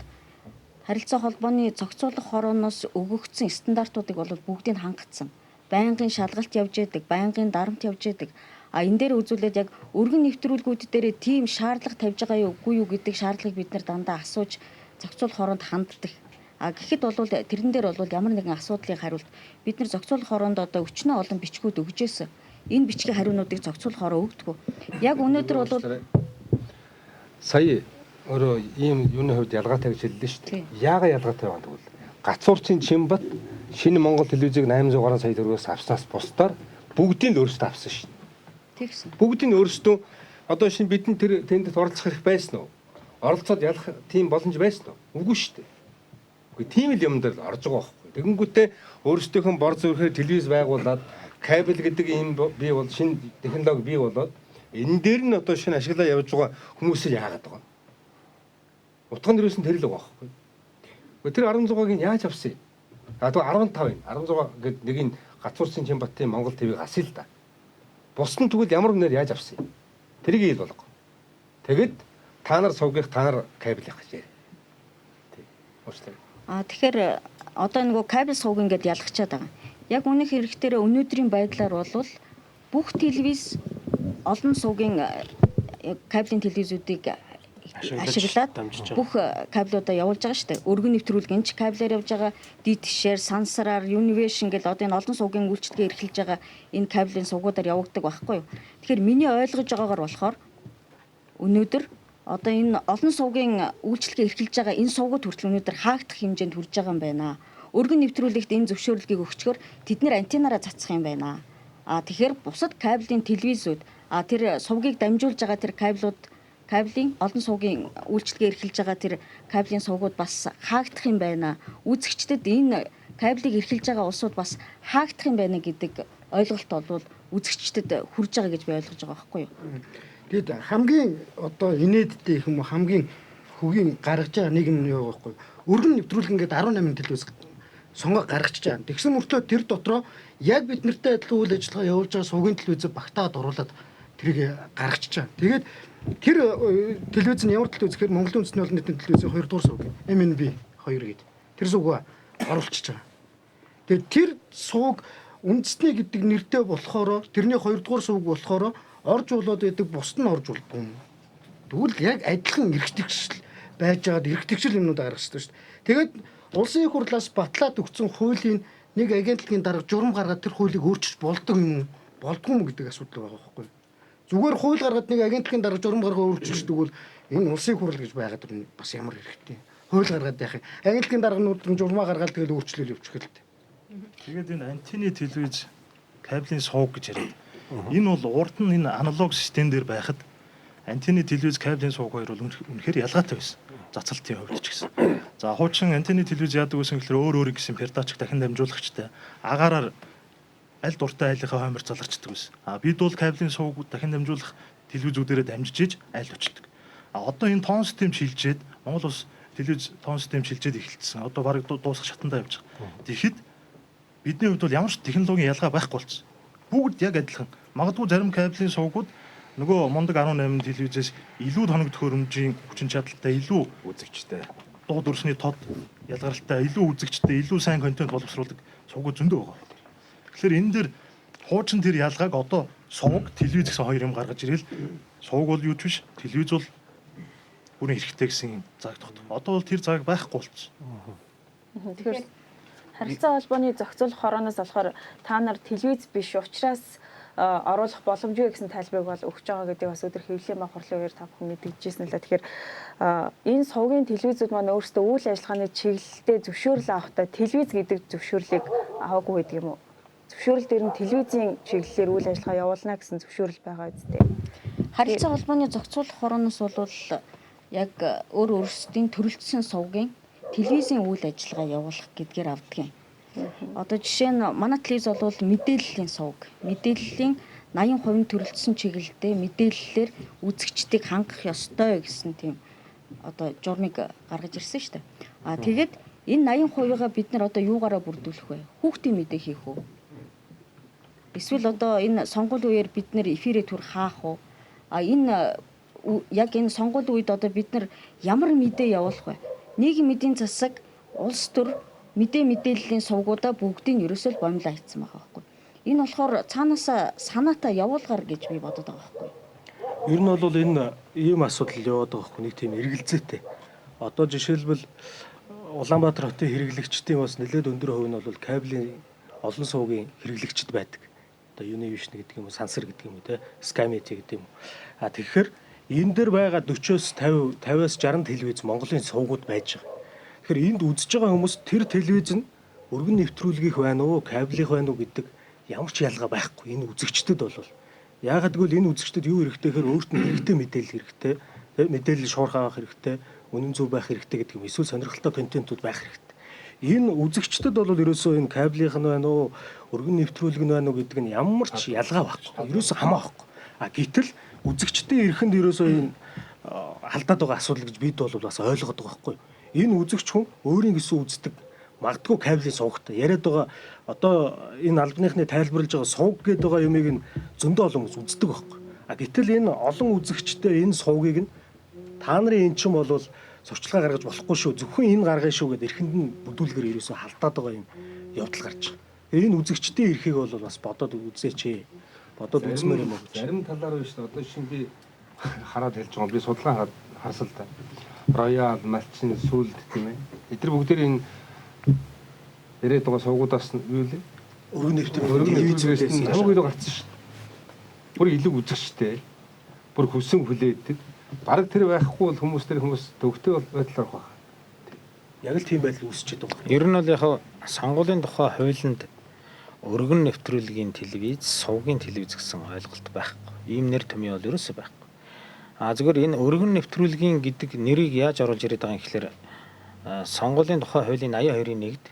харилцаа холбооны зохицуулах хорооноос өгөгдсөн стандартуудыг бол бүгдийг хангацсан. Байнгын шалгалт явж яадаг, байнгын дарамт явж яадаг. А энэ дээр үзүүлээд яг өргөн нэвтрүүлгүүд дээр тийм шаардлага тавьж байгаа юу үгүй юу гэдэг шаардлагыг бид нар дандаа асууж зохицуулах хороонд ханддаг. А гэхэд бол тэрэн дээр бол ямар нэгэн асуудлын хариулт бид нар зохицуулах хороонд одоо өчнөө олон бичгүүд өгчээсэн. Энэ бичгийн хариунуудыг зохицуулах хороо өгдөг. Яг өнөөдөр бол сая өөрөө ийм юуны хувьд ялгаатай гэж хэллээ шүү дээ. Яагаад ялгаатай байгаа юм тэгвэл гацуурчин Чимбат шинэ Монгол телевизийг 800 гаруй сая төгрөгөөс авснаас бусдаар бүгдийг л өөрсдөө авсан шүү дээ. Тэгсэн. Бүгдийг нь өөрсдөө одоо шинэ бидний тэр тэнд оролцох хэрэг байсан уу? Оролцоод ялах тийм боломж байсан уу? Үгүй шүү дээ. Үгүй тийм л юм дээр л орж байгаа байхгүй. Тэгэнгүүтээ өөрсдийнхөө бор зүрхээр телевиз байгуулад кабель гэдэг юм бий бол шинэ технологи бий болоод энэ дээр нь одоо шинэ ашиглаа явж байгаа хүмүүсийг яагаад байгаа юм? Утга нь юусэн тэр л байгаа байхгүй. Үгүй тэр 16-ыг яаж авсан юм? А тэгвэл 15 юм. 16 гээд нэг нь Гацуурсын Чимбатын Монгол ТV-г асъя л да. Бус нь тэгвэл ямар үнээр яаж авсан юм? Тэрийг ил болго. Тэгэд та нар сувгих та нар кабель явах гэж яриа. Тий. Уучлаарай. А тэгэхээр одоо нөгөө кабель сувг ингээд ялгчаад байгаа. Яг үнэх хэрэг дээр өнөөдрийн байдлаар бол бүх телевиз олон сувгийн кабелийн телевизүүдийг ашиглаад бүх кабелуудаа явуулж байгаа шүү дээ. Өргөн нэвтрүүлэг энэ ч кабелээр явж байгаа, DTH-ээр, Sansar-аар, Univision гэл одоо энэ олон сувгийн үйлчилгээ эрхэлж байгаа энэ кабелийн сувгуудаар явагддаг байхгүй юу. Тэгэхээр миний ойлгож байгаагаар болохоор өнөөдөр одоо энэ олон сувгийн үйлчилгээ эрхэлж байгаа энэ сувгууд хүртэл өнөөдөр хаагдах хэмжээнд хүрж байгаа юм байна. Өргөн нэвтрүүлэгт энэ зөвшөөрлөгийг өгчгөр тэд нэр антеннаараа цацах юм байна. А тэгэхээр бусад кабелийн телевизүүд тэр сувгийг дамжуулж байгаа тэр кабелууд кабелийн олон сувгийн үйлчилгээ эрхэлж байгаа тэр кабелийн сувгууд бас хаагдах юм байна. Үзэгчдэд энэ кабелийг эрхэлж байгаа улсууд бас хаагдах юм байна гэдэг ойлголт бол үзэгчдэд хүрж байгаа гэж би ойлгож байгаа байхгүй юу? Тэгэд хамгийн одоо инээдтэй их юм уу хамгийн хөгийн гаргаж байгаа нэг юм юу байхгүй юу? Өргөн нэвтрүүлэг ингээд 18 телевиз сонгоо гаргачихж байгаа. Тэгсэн мөртлөө тэр дотроо яг бид нартай адилхан үйл ажиллагаа явуулж байгаа сувгийн телевизээ багтаад оруулаад тэрийг гаргачихж байгаа. Тэгээд тэр телевиз нь ямар телевиз гэхээр Монголын үндэсний олон нийтийн телевизийн 2 дугаар сувг MNB 2 гэдэг. Тэр сувгаа оруулчихж байгаа. Тэгээд тэр сувг үндэсний гэдэг нэртэй болохоор тэрний 2 дугаар сувг болохоор орж болоод байдаг бусд нь орж болдгоо юм. Тэгвэл яг адилхан эрх тэгшил байж байгаад эрх тэгшил юмнууд гаргах хэрэгтэй шүү дээ. Тэгээд улсын их хурлаас батлаад өгсөн хуулийн нэг агентлагийн дарга журам гаргаад тэр хуулийг өөрчилж болдог юм уу? Болдгоо юм гэдэг асуудал байгаа байхгүй юу? Зүгээр хууль гаргаад нэг агентлагийн дарга журам гаргаа өөрчилждэг бол энэ улсын их хурл гэж байгаад бас ямар хэрэгтэй. Хууль гаргаад яах юм? Агентлагийн дарганууд нь журмаа гаргаад тэгэл өөрчлөл явчих л дээ. Тэгээд энэ антенны телевиз кабелийн сувг гэж яриад. Энэ бол урд нь энэ аналог систем дээр байхад антенны телевиз кабелийн сувг хоёр бол үнэхээр ялгаатай байсан. Цацалтын хувьд ч гэсэн. За хуучин антенны телевиз яадаг байсан гэхээр өөр өөр гэсэн пердачик дахин дамжуулагчтай агаараар аль дуртай айлынхаа хоймор заларчдаг байсан. А бид бол кабелийн сувг дахин дамжуулах телевизүүдээрээ дамжиж иж айл очилдог. А одоо энэ тон систем шилжээд Монгол улс телевиз тон систем шилжээд эхэлсэн. Одоо бараг дуусах шатандаа явж байгаа. Тэгэхэд бидний хувьд бол ямар ч технологийн ялгаа байхгүй болсон. Бүгд яг адилхан. Магадгүй зарим кабелийн сувгууд нөгөө мундаг 18 телевизээс илүү тоног төхөөрөмжийн хүчин чадалтай, илүү үзэгчтэй, дуу дүрсний тод ялгаралтай, илүү үзэгчтэй, илүү сайн контент боловсруулдаг сувгууд зөндөө байгаа. Тэгэхээр энэ дээр хуучин тэр ялгааг одоо сувг, телевиз гэсэн хоёр юм гаргаж ирэл сувг бол юу ч биш, телевиз бол бүрэн хэрэгтэй гэсэн зааг тогтох. Одоо бол тэр зааг байхгүй болчихсон. Тэгэхээр харилцаа холбооны зохицуулах хорооноос болохоор та нар телевиз биш учраас оруулах боломжгүй гэсэн тайлбарыг бол өгч байгаа гэдэг бас өдөр хэвлэлийн баг хурлын үеэр та бүхэн мэдгэжсэн л да. Тэгэхээр энэ сувгийн телевизүүд маань өөрсдөө үйл ажиллагааны чиглэлдээ зөвшөөрөл авахдаа телевиз гэдэг зөвшөөрлийг аваагүй байдаг юм уу? Зөвшөөрөл дээр нь телевизийн чиглэлээр үйл ажиллагаа явуулна гэсэн зөвшөөрөл байгаа үсттэй. Харилцаа холбооны зохицуулах хорооноос бол яг өөр өөрсдийн төрөлцсөн сувгийн телевизийн үйл ажиллагаа явуулах гэдгээр авдаг юм. Одоо жишээ нь манай телевиз бол мэдээллийн сувг. Мэдээллийн 80% төрөлцсөн чиглэлдээ мэдээллээр үзэгчдийг хангах ёстой гэсэн тийм одоо журмыг гаргаж ирсэн шүү дээ. А тэгээд энэ 80%-ыг бид нар одоо юугаараа бүрдүүлэх вэ? Хүүхдийн мэдээ хийх үү? Эсвэл одоо энэ сонгуулийн үеэр бид нэр эфирээ түр хаах уу? А энэ яг энэ сонгуулийн үед одоо бид нар ямар мэдээ явуулах вэ? Нийгэм эдийн засаг, улс төр мэдээ мэдээллийн сувгуудаа бүгдийг нь ерөөсөө л бомлоо хийцэн байгаа байхгүй. Энэ болохоор цаанаасаа санаатай явуулгаар гэж би бодод байгаа байхгүй. Ер нь бол энэ ийм асуудал яваад байгаа байхгүй, нэг тийм эргэлзээтэй. Одоо жишээлбэл Улаанбаатар хотын хэрэглэгчдийн бас нэлээд өндөр хувь нь бол кабелийн олон сувгийн хэрэглэгчд байдаг. Одоо Univision гэдэг юм уу, Sansar гэдэг юм уу, те, Skymet гэдэг юм уу. А тэгэхээр энэ дээр байгаа 40-оос 50, 50-аас 60 телевиз Монголын сувгууд байж байгаа. Тэгэхээр энд үзэж байгаа хүмүүс тэр телевиз нь өргөн нэвтрүүлгийнх байна уу, кабелийнх байна уу гэдэг ямар ч ялгаа байхгүй. Энэ үзэгчдэд бол яагаад гэвэл энэ үзэгчдэд юу хэрэгтэй гэхээр өөрт нь хэрэгтэй мэдээлэл хэрэгтэй, мэдээлэл шуурхай авах хэрэгтэй, үнэн зөв байх хэрэгтэй гэдэг юм. Эсвэл сонирхолтой контентууд байх хэрэгтэй. Энэ үзэгчдэд бол ерөөсөө энэ кабелийнх нь байна уу, өргөн нэвтрүүлэг нь байна уу гэдэг нь ямар ч ялгаа байхгүй. Ерөөсөө хамаа байхгүй. А гэтэл үзэгчдийн эрхэнд ерөөсөө энэ алдаад байгаа асуудал гэж бид бол бас ойлгоод байгаа байхгүй. Энэ үзэгч хүн өөрийн гэсэн үздэг магадгүй кабелийн сувгтай яриад байгаа одоо энэ албаныхны тайлбарлаж байгаа сувг гэдэг байгаа юмыг нь зөндөө олон хүмүүс үздэг байхгүй. А гэтэл энэ олон үзэгчтэй энэ сувгийг нь та нарын эн чинь бол сурчлагаа гаргаж болохгүй шүү. Зөвхөн энэ гаргая шүү гэдээ эрхэнд нь бүдүүлгээр ерөөсөө халдаад байгаа юм явдал гарч байгаа. Энэ үзэгчдийн эрхийг бол бас бодоод үзээч ээ. Бодоод үзмээр юм уу гэж. Зарим талаар биш үү? Одоо шинэ би хараад хэлж байгаа. Би судалгаа Харсал та. Роял, Малчин, Сүлд тийм ээ. Эдгээр бүгдээр энэ яриад байгаа сувгуудаас нь юу лээ? Өргөн нэвтрүүлэг телевизээс хамаагүй илүү гарцсан шүү дээ. Бүр илүү үзэгчтэй. Бүр хүссэн хүлээдэг. Бараг тэр байхгүй бол хүмүүс тэр хүмүүс төгтөө байдал орох байх. Яг л тийм байдал үүсчихэд байгаа. Ер нь бол яг сонгуулийн тухай хуулинд өргөн нэвтрүүлгийн телевиз, сувгийн телевиз гэсэн ойлголт байхгүй. Ийм нэр томьёо бол ерөөсөө байхгүй. А зүгээр энэ өргөн нэвтрүүлгийн гэдэг нэрийг яаж оруулж ирээд байгаа юм гэхээр сонгуулийн тухай хуулийн 82-ын 1-д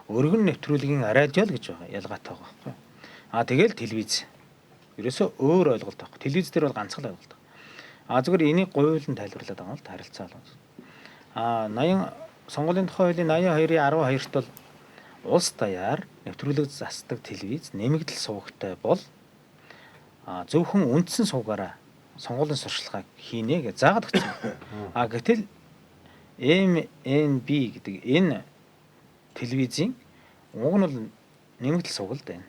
өргөн нэвтрүүлгийн радио л гэж байгаа ялгаатай байгаа байхгүй. А тэгэл телевиз. Ерөөсөө өөр ойлголт байхгүй. Телевиз дээр бол ганцхан ойлголт. А зүгээр энийг гуйлан тайлбарлаад байгаа юм л харилцаа холбоо. А 80 сонгуулийн тухай хуулийн 82-ын 12-т бол улс даяар нэвтрүүлэг засдаг телевиз нэмэгдэл сувагтай бол зөвхөн үндсэн сувгаараа сонгуулийн сурчлагыг хийнэ гэж заагаад өгсөн. А гэтэл MNB гэдэг энэ телевизийн уг нь бол нэмэгдэл суваг л байна.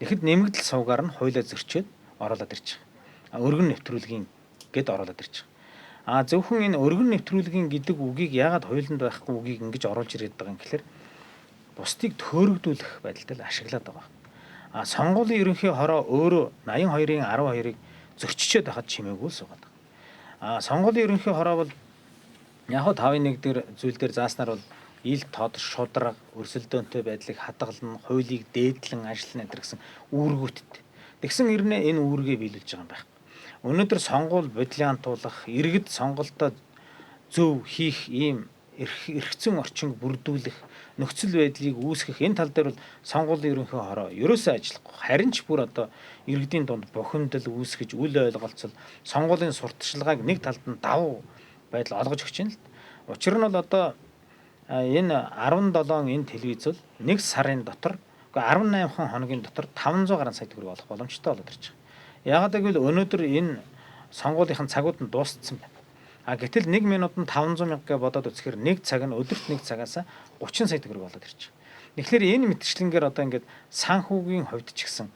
Тэгэхэд нэмэгдэл сувгаар нь хуулиа зөрчөөд оруулаад ирж байгаа. Өргөн нэвтрүүлгийн гэд оруулаад ирж байгаа. А зөвхөн энэ өргөн нэвтрүүлгийн гэдэг үгийг яагаад хуулинд байхгүй үгийг ингэж оруулж ирээд байгаа юм гэхээр бусдыг төөрөгдүүлэх байдалтай л ашиглаад байгаа. А сонгуулийн ерөнхий хороо өөрөө 82-ын 12-ыг зөрчичөөд байхад чимээгүй л суугаад байгаа. А сонгуулийн ерөнхий хороо бол яг хөө 5-1 дээр зүйл дээр зааснаар бол ил тод шудраг өрсөлдөөнтэй байдлыг хадгална, хуулийг дээдлэн ажиллана энэ гэсэн үүргүүттэй. Тэгсэн ирнэ энэ үүргээ биелүүлж байгаа юм байхгүй. Өнөөдөр сонгуул бодлиантуулах, иргэд сонголтоо зөв хийх ийм эрх зүйн орчинг бүрдүүлэх, нөхцөл байдлыг үүсгэх энэ тал дээр бол сонгуулийн ерөнхий хороо ерөөсөө ажиллахгүй. Харин ч бүр одоо иргэдийн дунд бухимдал үүсгэж, үл ойлголцол, сонгуулийн сурталчилгааг нэг талд нь давуу байдал олгож өгч байна л. Учир нь бол одоо энэ 17 энэ телевиз бол нэг сарын дотор, үгүй 18 хоногийн дотор 500 гаруй сая төгрөг олох боломжтой болоод ирж байгаа. Яагаад гэвэл өнөөдөр энэ сонгуулийнхын цагууд нь дууссан байна. А гэтэл 1 минутанд 500 мянга гэж бодоод үзэхээр нэг цаг нь өдөрт нэг цагаас 30 сая төгрөг болоод ирж байгаа. Тэгэхээр энэ мэтчлэнгээр одоо ингээд санхүүгийн хувьд ч гэсэн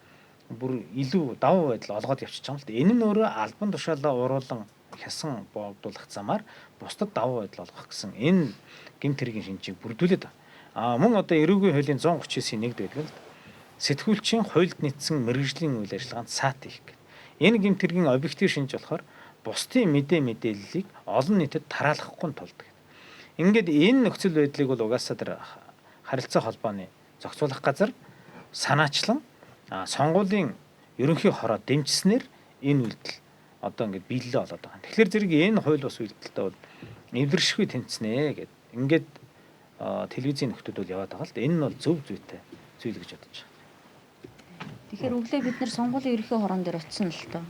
бүр илүү давуу байдал олгоод явчихж байгаа юм л да. Энэ нь өөрөө албан тушаалаа уруулан хясан боогдуулах замаар бусдад давуу байдал олгох гэсэн энэ гэмт хэргийн шинжийг бүрдүүлээд байна. А мөн одоо эрүүгийн хуулийн 139-ийн 1-д байдаг л да. Сэтгүүлчийн хуульд нийцсэн мэргэжлийн үйл ажиллагаанд саат хийх гэх. Энэ гэмт хэргийн объектив шинж болохоор бусдын мэдээ мэдээллийг олон нийтэд тараалахгүй тулд гэдэг. Ингээд энэ нөхцөл байдлыг бол угаасаа тэр харилцаа холбооны зохицуулах газар санаачлан сонгуулийн ерөнхий хороо дэмжснээр энэ үйлдэл одоо ингээд биелэлээ олоод байгаа. Тэгэхээр зэрэг энэ хууль бас үйлдэлтэй бол эвлэршгүй тэнцнэ гэд. Ингээд телевизийн нөхдүүд бол яваад байгаа л да. Энэ нь бол зөв зүйтэй зүйл гэж бодож байна. Тэгэхээр өглөө бид нэр сонгуулийн ерөнхий хорон дээр очсон л доо.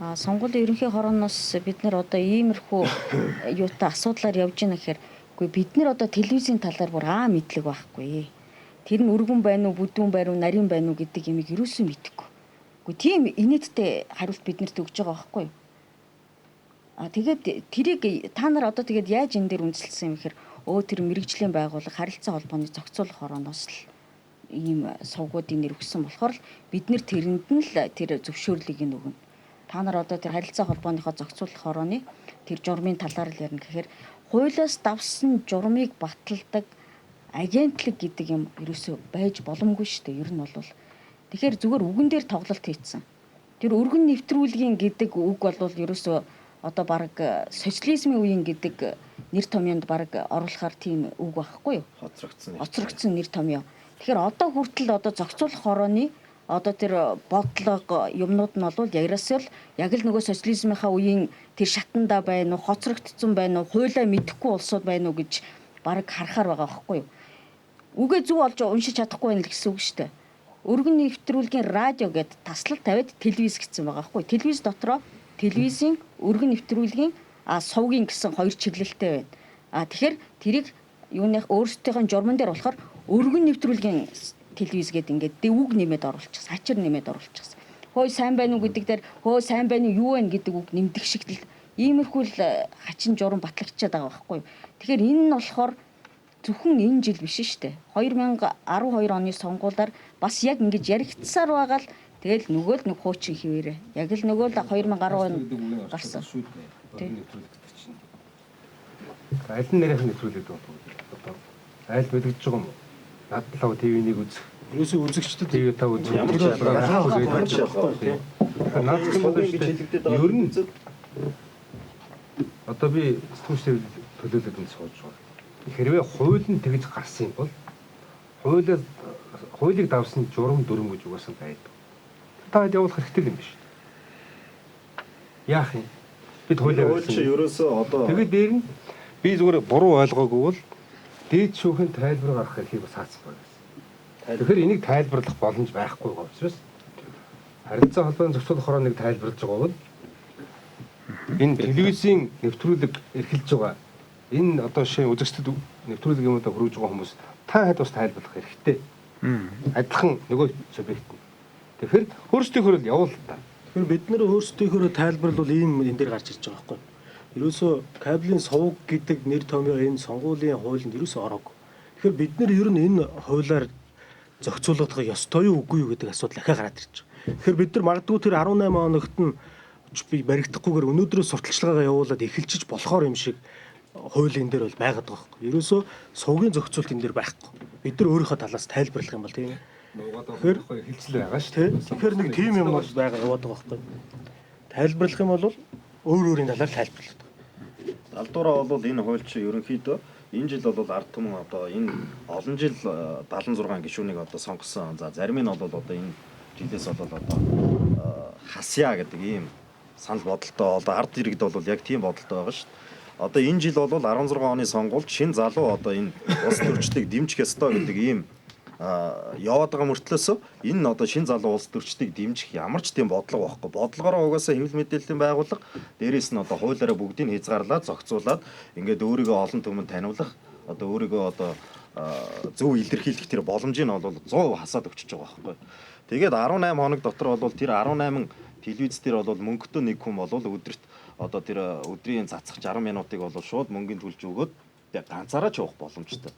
А сонгуулийн ерөнхий хорооноос бид нар одоо иймэрхүү юутай асуудлаар явж байна гэхээр үгүй бид нар одоо телевизийн талаар бүр аа мэдлэг байхгүй. Тэр нь өргөн байна уу, бүдүүн байна уу, нарийн байна уу гэдэг юмыг ерөөсөө мэдэхгүй. Үгүй тийм инээдтэй хариулт биднэрт өгж байгаа байхгүй юу? А тэгээд тэрийг та нар одоо тэгээд яаж энэ дээр үндэслэсэн юм гэхээр өө тэр мэрэгжлийн байгууллага харилцаа холбооны зохицуулах хорооноос л ийм сувгуудын нэр өгсөн болохоор л бид нэр тэрэнд нь л тэр зөвшөөрлийг нь өгнө. Та нар одоо тэр харилцаа холбооныхоо зохицуулах хорооны тэр журмын талаар л ярина гэхээр хуулиас давсан журмыг баталдаг агентлаг гэдэг юм ерөөсөө байж боломгүй шүү дээ. Ер нь бол тэгэхээр зүгээр үгэн дээр тоглолт хийцэн. Тэр өргөн нэвтрүүлгийн гэдэг үг бол ерөөсөө одоо баг социализмын үеийн гэдэг нэр томьёонд баг оруулахаар тийм үг байхгүй юу? Хоцрогдсон. Хоцрогдсон нэр томьёо. Тэгэхээр одоо хүртэл одоо зохицуулах хорооны одоо тэр бодлого юмнууд нь бол яриасаа л яг л нөгөө социализмынхаа үеийн тэр шатанда байна уу, хоцрогдсон байна уу, хуулиа мэдэхгүй улсууд байна уу гэж баг харахаар байгаа байхгүй юу? Үгээ зөв олж уншиж чадахгүй байна л гэсэн үг шүү дээ. Өргөн нэвтрүүлгийн радио гэд таслал тавиад телевиз гэсэн байгаа байхгүй юу? Телевиз дотроо телевизийн өргөн нэвтрүүлгийн сувгийн гэсэн хоёр чиглэлтэй байна. А тэгэхээр тэрийг юуных өөрсдийнх нь журман дээр болохоор өргөн нэвтрүүлгийн телевиз гээд ингээд үг нэмээд оруулчихсан, хачир нэмээд оруулчихсан. Хөөе сайн байна уу гэдэг дээр хөө сайн байна уу юу вэ гэдэг үг нэмдэг шиг л иймэрхүү л хачин журам батлагчаад байгаа байхгүй юу. Тэгэхээр энэ нь болохоор зөвхөн энэ жил биш шүү дээ. 2012 оны сонгуулиар бас яг ингэж яригдсаар байгаа л тэгэл нөгөө л нэг хуучин хിവэрэ. Яг л нөгөө л 2010 он гарсан. Шүү дээ. Өргөн нэвтрүүлэг гэдэг чинь. Аль нь нарийнхан нэвтрүүлэг гэдэг бол одоо айл мэдгэж байгаа юм уу? Над лав ТV-нийг үзэх. Ерөөсөө үзэгчдэд ТV5 үзэх. Ямар ч ялгаа Тийм. Наад Сувгийн гэж хэлэгдээд байгаа Ер нь одоо би сэтгүүлч төлөөлөлд нь сууж байгаа. Хэрвээ хууль нь тэгж гарсан юм бол хуулийг давсан журам дүрм гэж угаасаа байдаг. Та хэд явуулах хэрэгтэй юм биш. Яах юм? Бид хуулиар Хууль чи ерөөсөө одоо Тэгээд дээр нь би зүгээр буруу ойлгоогүй бол дээд шүүхэн тайлбар гаргах эрхийг бас хаацсан байна гэсэн. Тэгэхээр энийг тайлбарлах боломж байхгүй байгаа учраас харилцаа холбооны зохицуулах хороо нэг тайлбарлаж байгаа бол энэ телевизийн нэвтрүүлэг эрхэлж байгаа энэ одоо шинэ үзэгчдэд нэвтрүүлэг юмудаа хүргэж байгаа хүмүүс та хэд бас тайлбарлах эрхтэй. Адилхан нөгөө субъект нь. Тэгэхээр өөрсдийнхөө л явуул та. Тэгэхээр бид нэр өөрсдийнхөө тайлбарлал ийм энэ дээр гарч ирж байгаа байхгүй. Ерөөсөө кабелийн сувг гэдэг нэр томьёо энэ сонгуулийн хуулинд ерөөсөө ороогүй. Тэгэхээр бид нэр ер нь энэ хуулиар зохицуулах ёстой юу үгүй юу гэдэг асуудал ахиа гараад ирж байгаа. Тэгэхээр бид нар магадгүй тэр 18 хоногт нь би баригдахгүйгээр өнөөдрөө сурталчилгаагаа явуулаад эхэлчих болохоор юм шиг хууль энэ дээр бол байгаад байгаа байхгүй. Ерөөсөө сувгийн зохицуулт энэ дээр байхгүй. Бид нар өөрийнхөө талаас тайлбарлах юм бол тийм ээ. Тэгэхээр хэлцэл байгаа шүү дээ. Тэгэхээр нэг тийм юм бол байгаа яваад байгаа байхгүй. Тайлбарлах юм бол өөр өөрийн талаар тайлбарлах. Далдуураа бол энэ хууль чи ерөнхийдөө энэ жил бол ард түмэн одоо энэ олон жил 76 гишүүнийг одоо сонгосон. За зарим нь бол одоо энэ жилээс бол одоо хасья гэдэг ийм санал бодолтой одоо ард иргэд бол яг тийм бодолтой байгаа шүү дээ. Одоо энэ жил бол 16 оны сонгуульд шин залуу одоо энэ улс төрчдийг дэмжих ёстой гэдэг ийм яваад байгаа мөртлөөсөө энэ одоо шин залуу улс төрчдийг дэмжих ямар ч тийм бодлого байхгүй. Бодлогороо угаасаа хэвлэл мэдээллийн байгууллага дээрээс нь одоо хуулиараа бүгдийг хязгаарлаад зохицуулаад ингээд өөрийгөө олон түмэнд таниулах одоо өөрийгөө одоо зөв илэрхийлэх тэр боломжийг нь бол 100% хасаад өгчөж байгаа байхгүй. Тэгээд 18 хоног дотор бол тэр 18 телевиз дээр бол мөнгөтэй нэг хүн бол өдөрт одоо тэр өдрийн цацах 60 минутыг бол шууд мөнгөний төлж өгөөд ганцаараа ч явах боломжтой.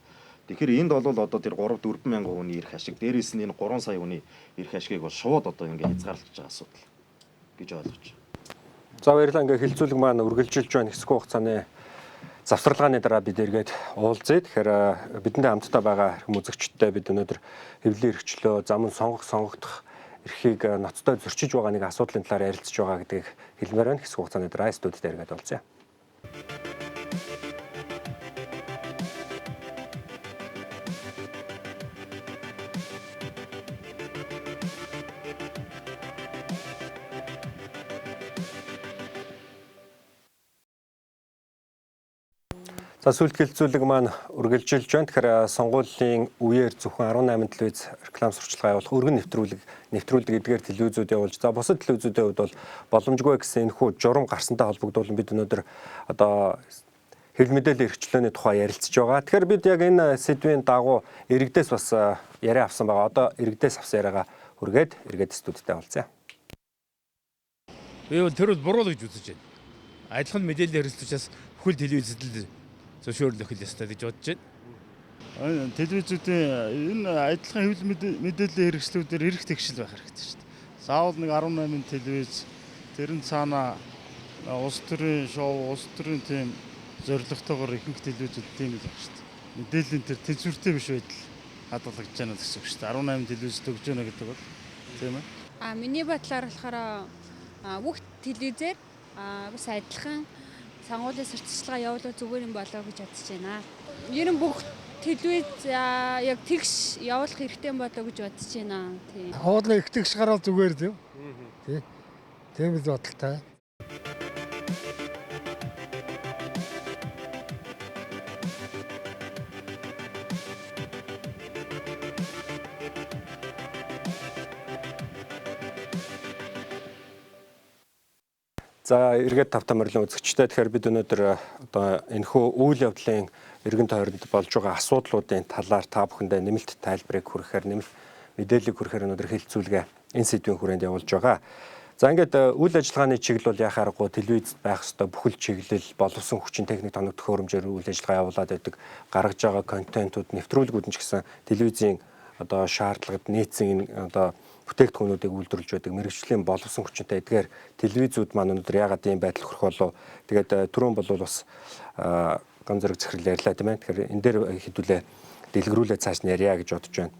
Тэгэхээр энд бол одоо тэр 3-4 мянган хүний эрх ашиг, дээрээс нь энэ 3 сая хүний эрх ашигыг бол шууд одоо ингээ хязгаарлаж байгаа асуудал гэж ойлгож байна. За баярлалаа. Ингээ хэлцүүлэг маань үргэлжилж байна. Хэсэг хугацааны завсарлагын дараа бид эргээд уулзъя. Тэгэхээр бидэнтэй хамтдаа байгаа эрхэм үзэгчдээ бид өнөөдөр хэвлэлийн эрхчлөө, замын сонгогдох эрхийг ноцтой зөрчиж байгаа нэг асуудлын талаар ярилцж байгаа гэдгийг хэлмээр байна. Хэсэг хугацааны дараа студид эргээд уулзъя. За сүүлд хэлцүүлэг маань үргэлжилж байна. Тэгэхээр сонгуулийн үеэр зөвхөн 18 телевиз реклам сурчлагаа явуулах өргөн нэвтрүүлэг эдгээр телевизүүд явуулж за бусад телевизүүдийн хувьд бол боломжгүй гэсэн энэхүү журам гарсантай холбогдуулан бид өнөөдөр одоо хэвлэл мэдээллийн эрхчлөөний тухай ярилцж байгаа. Тэгэхээр бид яг энэ сэдвийн дагуу иргэдээс бас яриа авсан байгаа. Одоо иргэдээс авсан яриагаа хүргээд эргээд студидтэй уулзъя. Би бол тэр бол буруу гэж үзэж байна. Адилхан мэдээллийн хэрэгслүүчээс бүхэл телевизэд л зөвшөөрлөх л ёстой гэж бодож байна. Телевизүүдийн энэ адилхан хэвлэл мэдээллийн хэрэгслүүдээр эрх тэгшил байх хэрэгтэй шүү дээ. Заавал нэг 18 телевиз тэр нь цаана улс төрийн шоу, улс төрийн тийм зорилготойгоор ихэнх телевизүүд тийм л байх шүү дээ. Мэдээллийн тэр тэнцвэртэй биш байдал хадгалагдаж байна гэсэн үг шүү дээ. 18 телевиз төгж байна гэдэг бол тийм ээ. А миний бодлоор болохоор бүх телевизээр бас адилхан сонгуулийн сурталчилгаа явуулах зүгээр юм болоо гэж бодож байна. Ер нь бүх телевиз яг тэгш явуулах хэрэгтэй юм болоо гэж бодож байна. Тийм. Хууль их тэгш гараад зүгээр зөв. Тий. Тийм л бодолтой. За эргээд тавтай морилон үзэгчтэй. Тэгэхээр бид өнөөдөр одоо энэхүү үйл явдлын эргэн тойронд болж байгаа асуудлуудын талаар та бүхэндээ нэмэлт тайлбарыг хүргэхээр, нэмэлт мэдээллийг хүргэхээр өнөөдөр хэлцүүлгээ энэ сэдвийн хүрээнд явуулж байгаа. За ингээд үйл ажиллагааны чиглэл бол яхаа аргагүй телевизэд байх ёстой бүхэл чиглэл боловсон хүчин техник тоног төхөөрөмжөөр үйл ажиллагаа явуулаад байдаг, гаргаж байгаа контентууд, нэвтрүүлгүүд нь ч гэсэн телевизийн одоо шаардлагад нийцсэн энэ одоо бүтээгдэхүүнүүдийг үйлдвэрлэж байдаг мэргэжлийн боловсон хүчинтэй эдгээр телевизүүд маань өнөөдөр яагаад ийм байдал хүрэх болов? Тэгээд түрүүн бол бас Гам зэрэг захирал ярьлаа тийм ээ. Тэгэхээр энэ дээр хэдүүлээ дэлгэрүүлээ цааш нь ярья гэж бодож байна.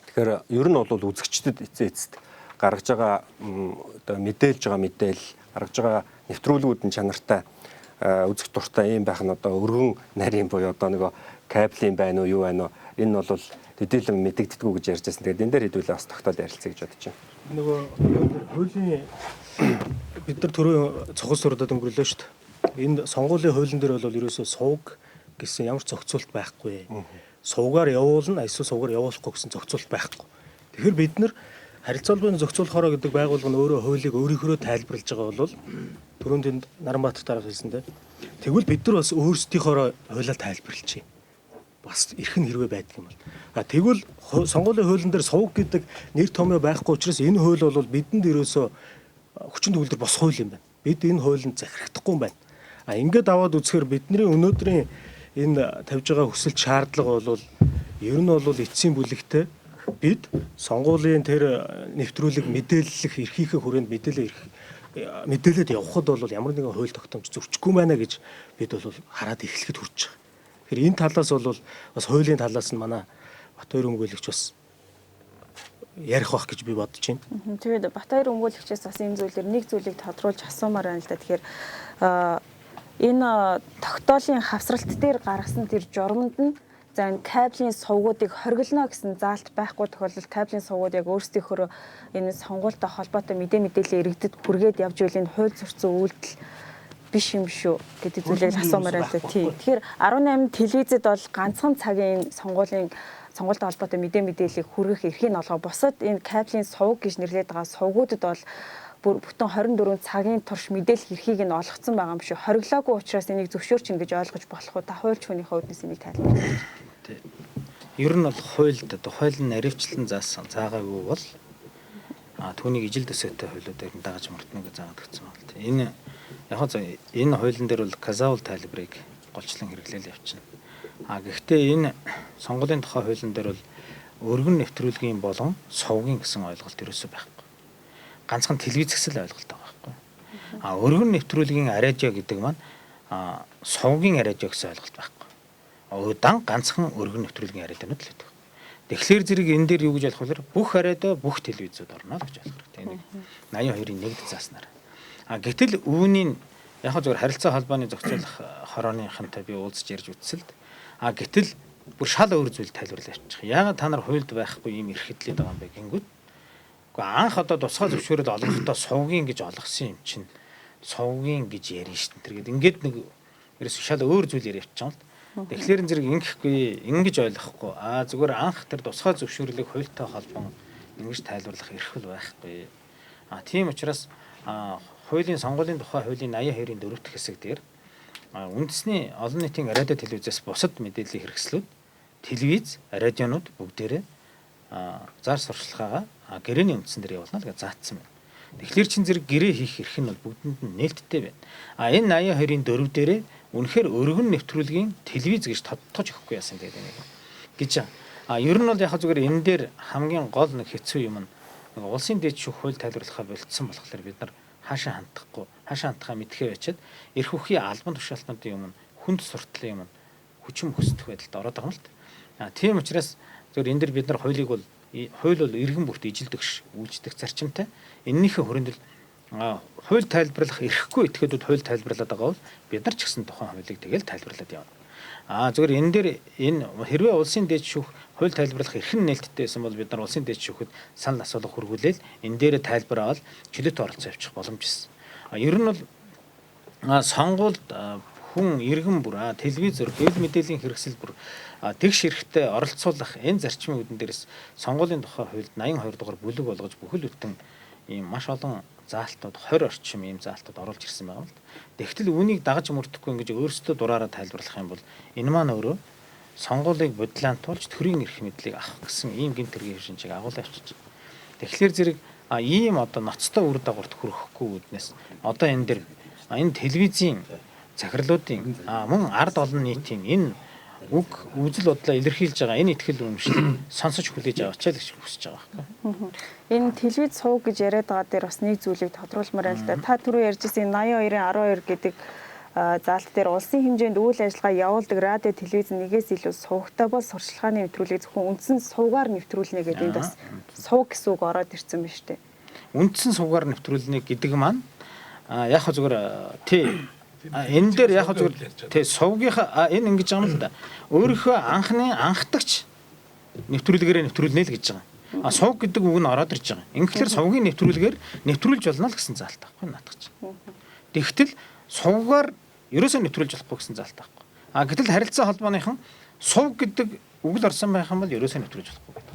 Тэгэхээр ер нь бол үзэгчдэд эцээ эцэст гаргаж байгаа одоо мэдээлж байгаа мэдээлэл, гаргаж байгаа нэвтрүүлгүүд нь чанартай үзэх дуртай юм байх нь одоо өргөн нарийн буюу одоо нөгөө кабелийн байна уу юу байна уу энэ нь бол төдийлөн мэдэгддэггүй гэж ярьж байсан. Тэгээд энэ дээр хэдүүлээ бас тогтоол ярилцъя гэж бодож байна. Нөгөө хуулийн бид нар түрүү цохол сурдаад өнгөрлөө шүү дээ. Энэ сонгуулийн хуулийн дээр бол ерөөсөө сувг гэсэн ямар ч зохицуулт байхгүй. Сувгаар явуулна, эсвэл сувгаар явуулахгүй гэсэн зохицуулт байхгүй. Тэгэхээр бид нар харилцаа холбооны зохицуулах хороо гэдэг байгууллага нь өөрөө хуулийг өөрийнхөө тайлбарлаж байгаа бол түрүүнд энд Наранбаатар дарга хэлсэн дээ. Тэгвэл бид нар бас өөрсдийнхөөрөө хуулиа тайлбарлажээ. Бас эрх нь хэрвээ байдаг юм бол. А тэгвэл сонгуулийн хуулийн дээр сувг гэдэг нэр томьёо байхгүй учраас энэ хууль бол бидэнд ерөөсөө хүчин төгөлдөр бос хууль юм байна. Бид энэ хуулинд захирагдахгүй юм байна. А ингээд аваад үзэхээр бидний өнөөдрийн энэ тавьж байгаа хүсэлт шаардлага бол ер нь бол эцсийн бүлэгтээ бид сонгуулийн тэр нэвтрүүлэг мэдээллэх эрхийнхээ хүрээнд мэдээлэл эрх мэдээлэлд явхад бол ямар нэгэн хууль тогтоомж зөрчихгүй байна гэж бид бол хараад эхлэхэд хүрч байгаа. Тэгэхээр энэ талаас бол бас хуулийн талаас нь манай Батбаяр өмгөөлөгч бас ярих байх гэж би бодож байна. Тэгээд Батбаяр өмгөөлөгчөөс бас энэ зүйлээр нэг зүйлийг тодруулж асуумаар байна л да. Тэгэхээр энэ тогтоолын хавсралт дээр гаргасан тэр журманд нь за энэ кабелийн сувгуудыг хориглоно гэсэн заалт байхгүй тохиолдолд кабелийн сувгууд яг өөрсдийнхөө энэ сонгуультай холбоотой мэдээлэл иргэдэд хүргээд явж байвал энэ хууль зөрчсөн үйлдэл биш юм шүү гэдэг зүйлийг асуумаар байна л да. Тийм. Тэгэхээр 18 телевизэд бол ганцхан цагийн сонгуулийн сонгуультай холбоотой мэдээллийг хүргэх эрхийг олгоо. Бусад энэ кабелийн сувг гэж нэрлэдэг байгаа сувгуудад бол бүтэн 24 цагийн турш мэдээлэл эрхийг нь олгоцсон байгаа юм шүү. Хориглоогүй учраас энийг зөвшөөрчин гэж ойлгож болох уу? Та хуульч хүнийхээ үүднээс энийг тайлбарлаж. Ер нь бол хуульд тухайлан наривчлан заасан заагаагүй бол түүнийг ижил төсөөтэй хуулиудаар нь дагаж мөрдөнө гэж заагаад өгсөн байна. Энэ яг хөө энэ хуулийн дээр бол казаул тайлбарыг голчлон хэрэглээл явчихна. А гэхдээ энэ сонгуулийн тухай хуулийн дээр бол өргөн нэвтрүүлгийн болон сувгийн гэсэн ойлголт ерөөсөө байхгүй. Ганцхан телевиз гэсэн л ойлголт байгаа байхгүй. А өргөн нэвтрүүлгийн радио гэдэг маань сувгийн радио гэсэн ойлголт байхгүй. Дан ганцхан өргөн нэвтрүүлгийн радионууд л байдаг. Тэгэхээр зэрэг энэ дээр юу гэж ойлгох вэ? Бүх радио, бүх телевизүүд орно л гэж ойлгох хэрэгтэй. Энийг 82-ын 1-д зааснаар. А гэтэл үүний яг зөвхөн харилцаа холбооны зохицуулах хорооныхантай би уулзч ярьж үзсэлд. А гэтэл бүр шал өөр зүйл тайлбарлаж авчих. Яагаад та нар хуульд байхгүй ийм эрх хэдлээд байгаа юм бэ гингүүд. Гэхдээ анх одоо тусгай зөвшөөрөл олгохдоо сувгийн гэж олгосон юм чинь сувгийн гэж ярина шүү дээ. Тэгээд ингээд нэг ерөөс шал өөр зүйл яриа явчих юм л. Тэгэхээр зэрэг ингэхгүй, ингэж ойлгохгүй. Аа зүгээр анх тэр тусгай зөвшөөрлийг хуультай холбон ингэж тайлбарлах эрх л байхгүй. А тийм учраас хуулийн сонгуулийн тухай хуулийн 82-ын 4 дахь хэсэг дээр үндэсний олон нийтийн радио телевизээс бусад мэдээллийн хэрэгслүүд телевиз, радионууд бүгдээрээ зар сурталчилгаагаа гэрээний үндсэн дээр явуулна л гэж заасан байна. Тэгэхээр чин зэрэг гэрээ хийх эрх нь бол бүгдэнд нь нээлттэй байна. А энэ 82-ын 4 дээрээ үнэхээр өргөн нэвтрүүлгийн телевиз гэж тодтогч өгөхгүй яасан гэдэг нэг гэж. А ер нь бол яг зүгээр энэ дээр хамгийн гол нэг хэцүү юм нь нэг улсын дээд шүүх хууль тайлбарлахаа болцсон болохоор бид нар хаашаа хандахгүй, хаашаа хандхаа мэдхээ байчаад эрх үхий албан тушаалтнуудын юм хүнд суртлын юм хүчин хөсдөх байдалд ороод байгаа юм л та. А тийм учраас зүгээр энэ дэр бид нар хуулийг бол хууль бол иргэн бүрт ижилдэгш үйлчлэх зарчимтай. Эннийхээ хүрээнд л хууль тайлбарлах эрхгүй этгээдүүд хууль тайлбарлаад байгаа бол бид нар ч гэсэн тухайн хуулийг тэгэл тайлбарлаад явна. А зүгээр энэ дээр энэ хэрвээ улсын дээд шүүх хууль тайлбарлах эрх нь нээлттэй байсан бол бид нар улсын дээд шүүхэд санал асуулга хүргүүлээл энэ дээрээ тайлбар аваад чөлөөт оролцоо явуучих боломж байсан. А ер нь бол сонгуульд хүн иргэн бүр телевизээр хэвлэл мэдээллийн хэрэгсэл бүр тэгш эрхтэй оролцуулах энэ зарчмын үүдэн дээрээс сонгуулийн тухай хуульд 82 дугаар бүлэг болгож бүхэл бүтэн ийм маш олон заалтууд 20 орчим ийм заалтууд оруулж ирсэн байгаа юм л. Тэгтэл үүнийг дагаж мөрдөхгүй ингэж өөрсдөө дураараа тайлбарлах юм бол энэ маань өөрөө сонгуулийг бодлаантуулж төрийн эрх мэдлийг авах гэсэн ийм гэмт хэргийн хэв шинжийг агуулаа явчихж байгаа. Тэгэхээр зэрэг ийм одоо ноцтой үр дагаварт хүрэхгүй үүднээс одоо энэ дэр энэ телевизийн захирлуудын мөн ард олон нийтийн энэ үг үзэл бодлоо илэрхийлж байгаа энэ ихтгэл үнэмшлийг сонсож хүлээж аваачаа л гэж хүсэж байгаа байхгүй. Энэ телевиз сувг гэж яриад байгаа дээр бас нэг зүйлийг тодруулмаар байна л да. Та түрүү ярьж байсан 82-ын 12 гэдэг заалт дээр улсын хэмжээнд үйл ажиллагаа явуулдаг радио телевиз нэгээс илүү сувгтай бол сурчлагын нэвтрүүлгийг зөвхөн үндсэн сувгаар нэвтрүүлнэ гэдэг энд бас сувг гэсэн үг ороод ирсэн байна шүү дээ. Үндсэн сувгаар нэвтрүүлнэ гэдэг маань яг хөө зүгээр тий энэ дээр яг хөө зүгээр тий сувгийнхаа энэ ингэж байгаа юм л да. Өөрийнхөө анхны анхдагч нэвтрүүлгээрээ нэвтрүүлнэ л гэж байгаа. А сувг гэдэг үг нь ороод ирж байгаа. Ингэхлээр сувгийн нэвтрүүлгээр нэвтрүүлж болно л гэсэн заалт байхгүй наадах чинь. Тэгтэл сувгаар ерөөсөө нэвтрүүлж болохгүй гэсэн заалт байхгүй. А гэтэл харилцаа холбооныхан сувг гэдэг үг л орсон байх юм бол ерөөсөө нэвтрүүлж болохгүй гэдэг.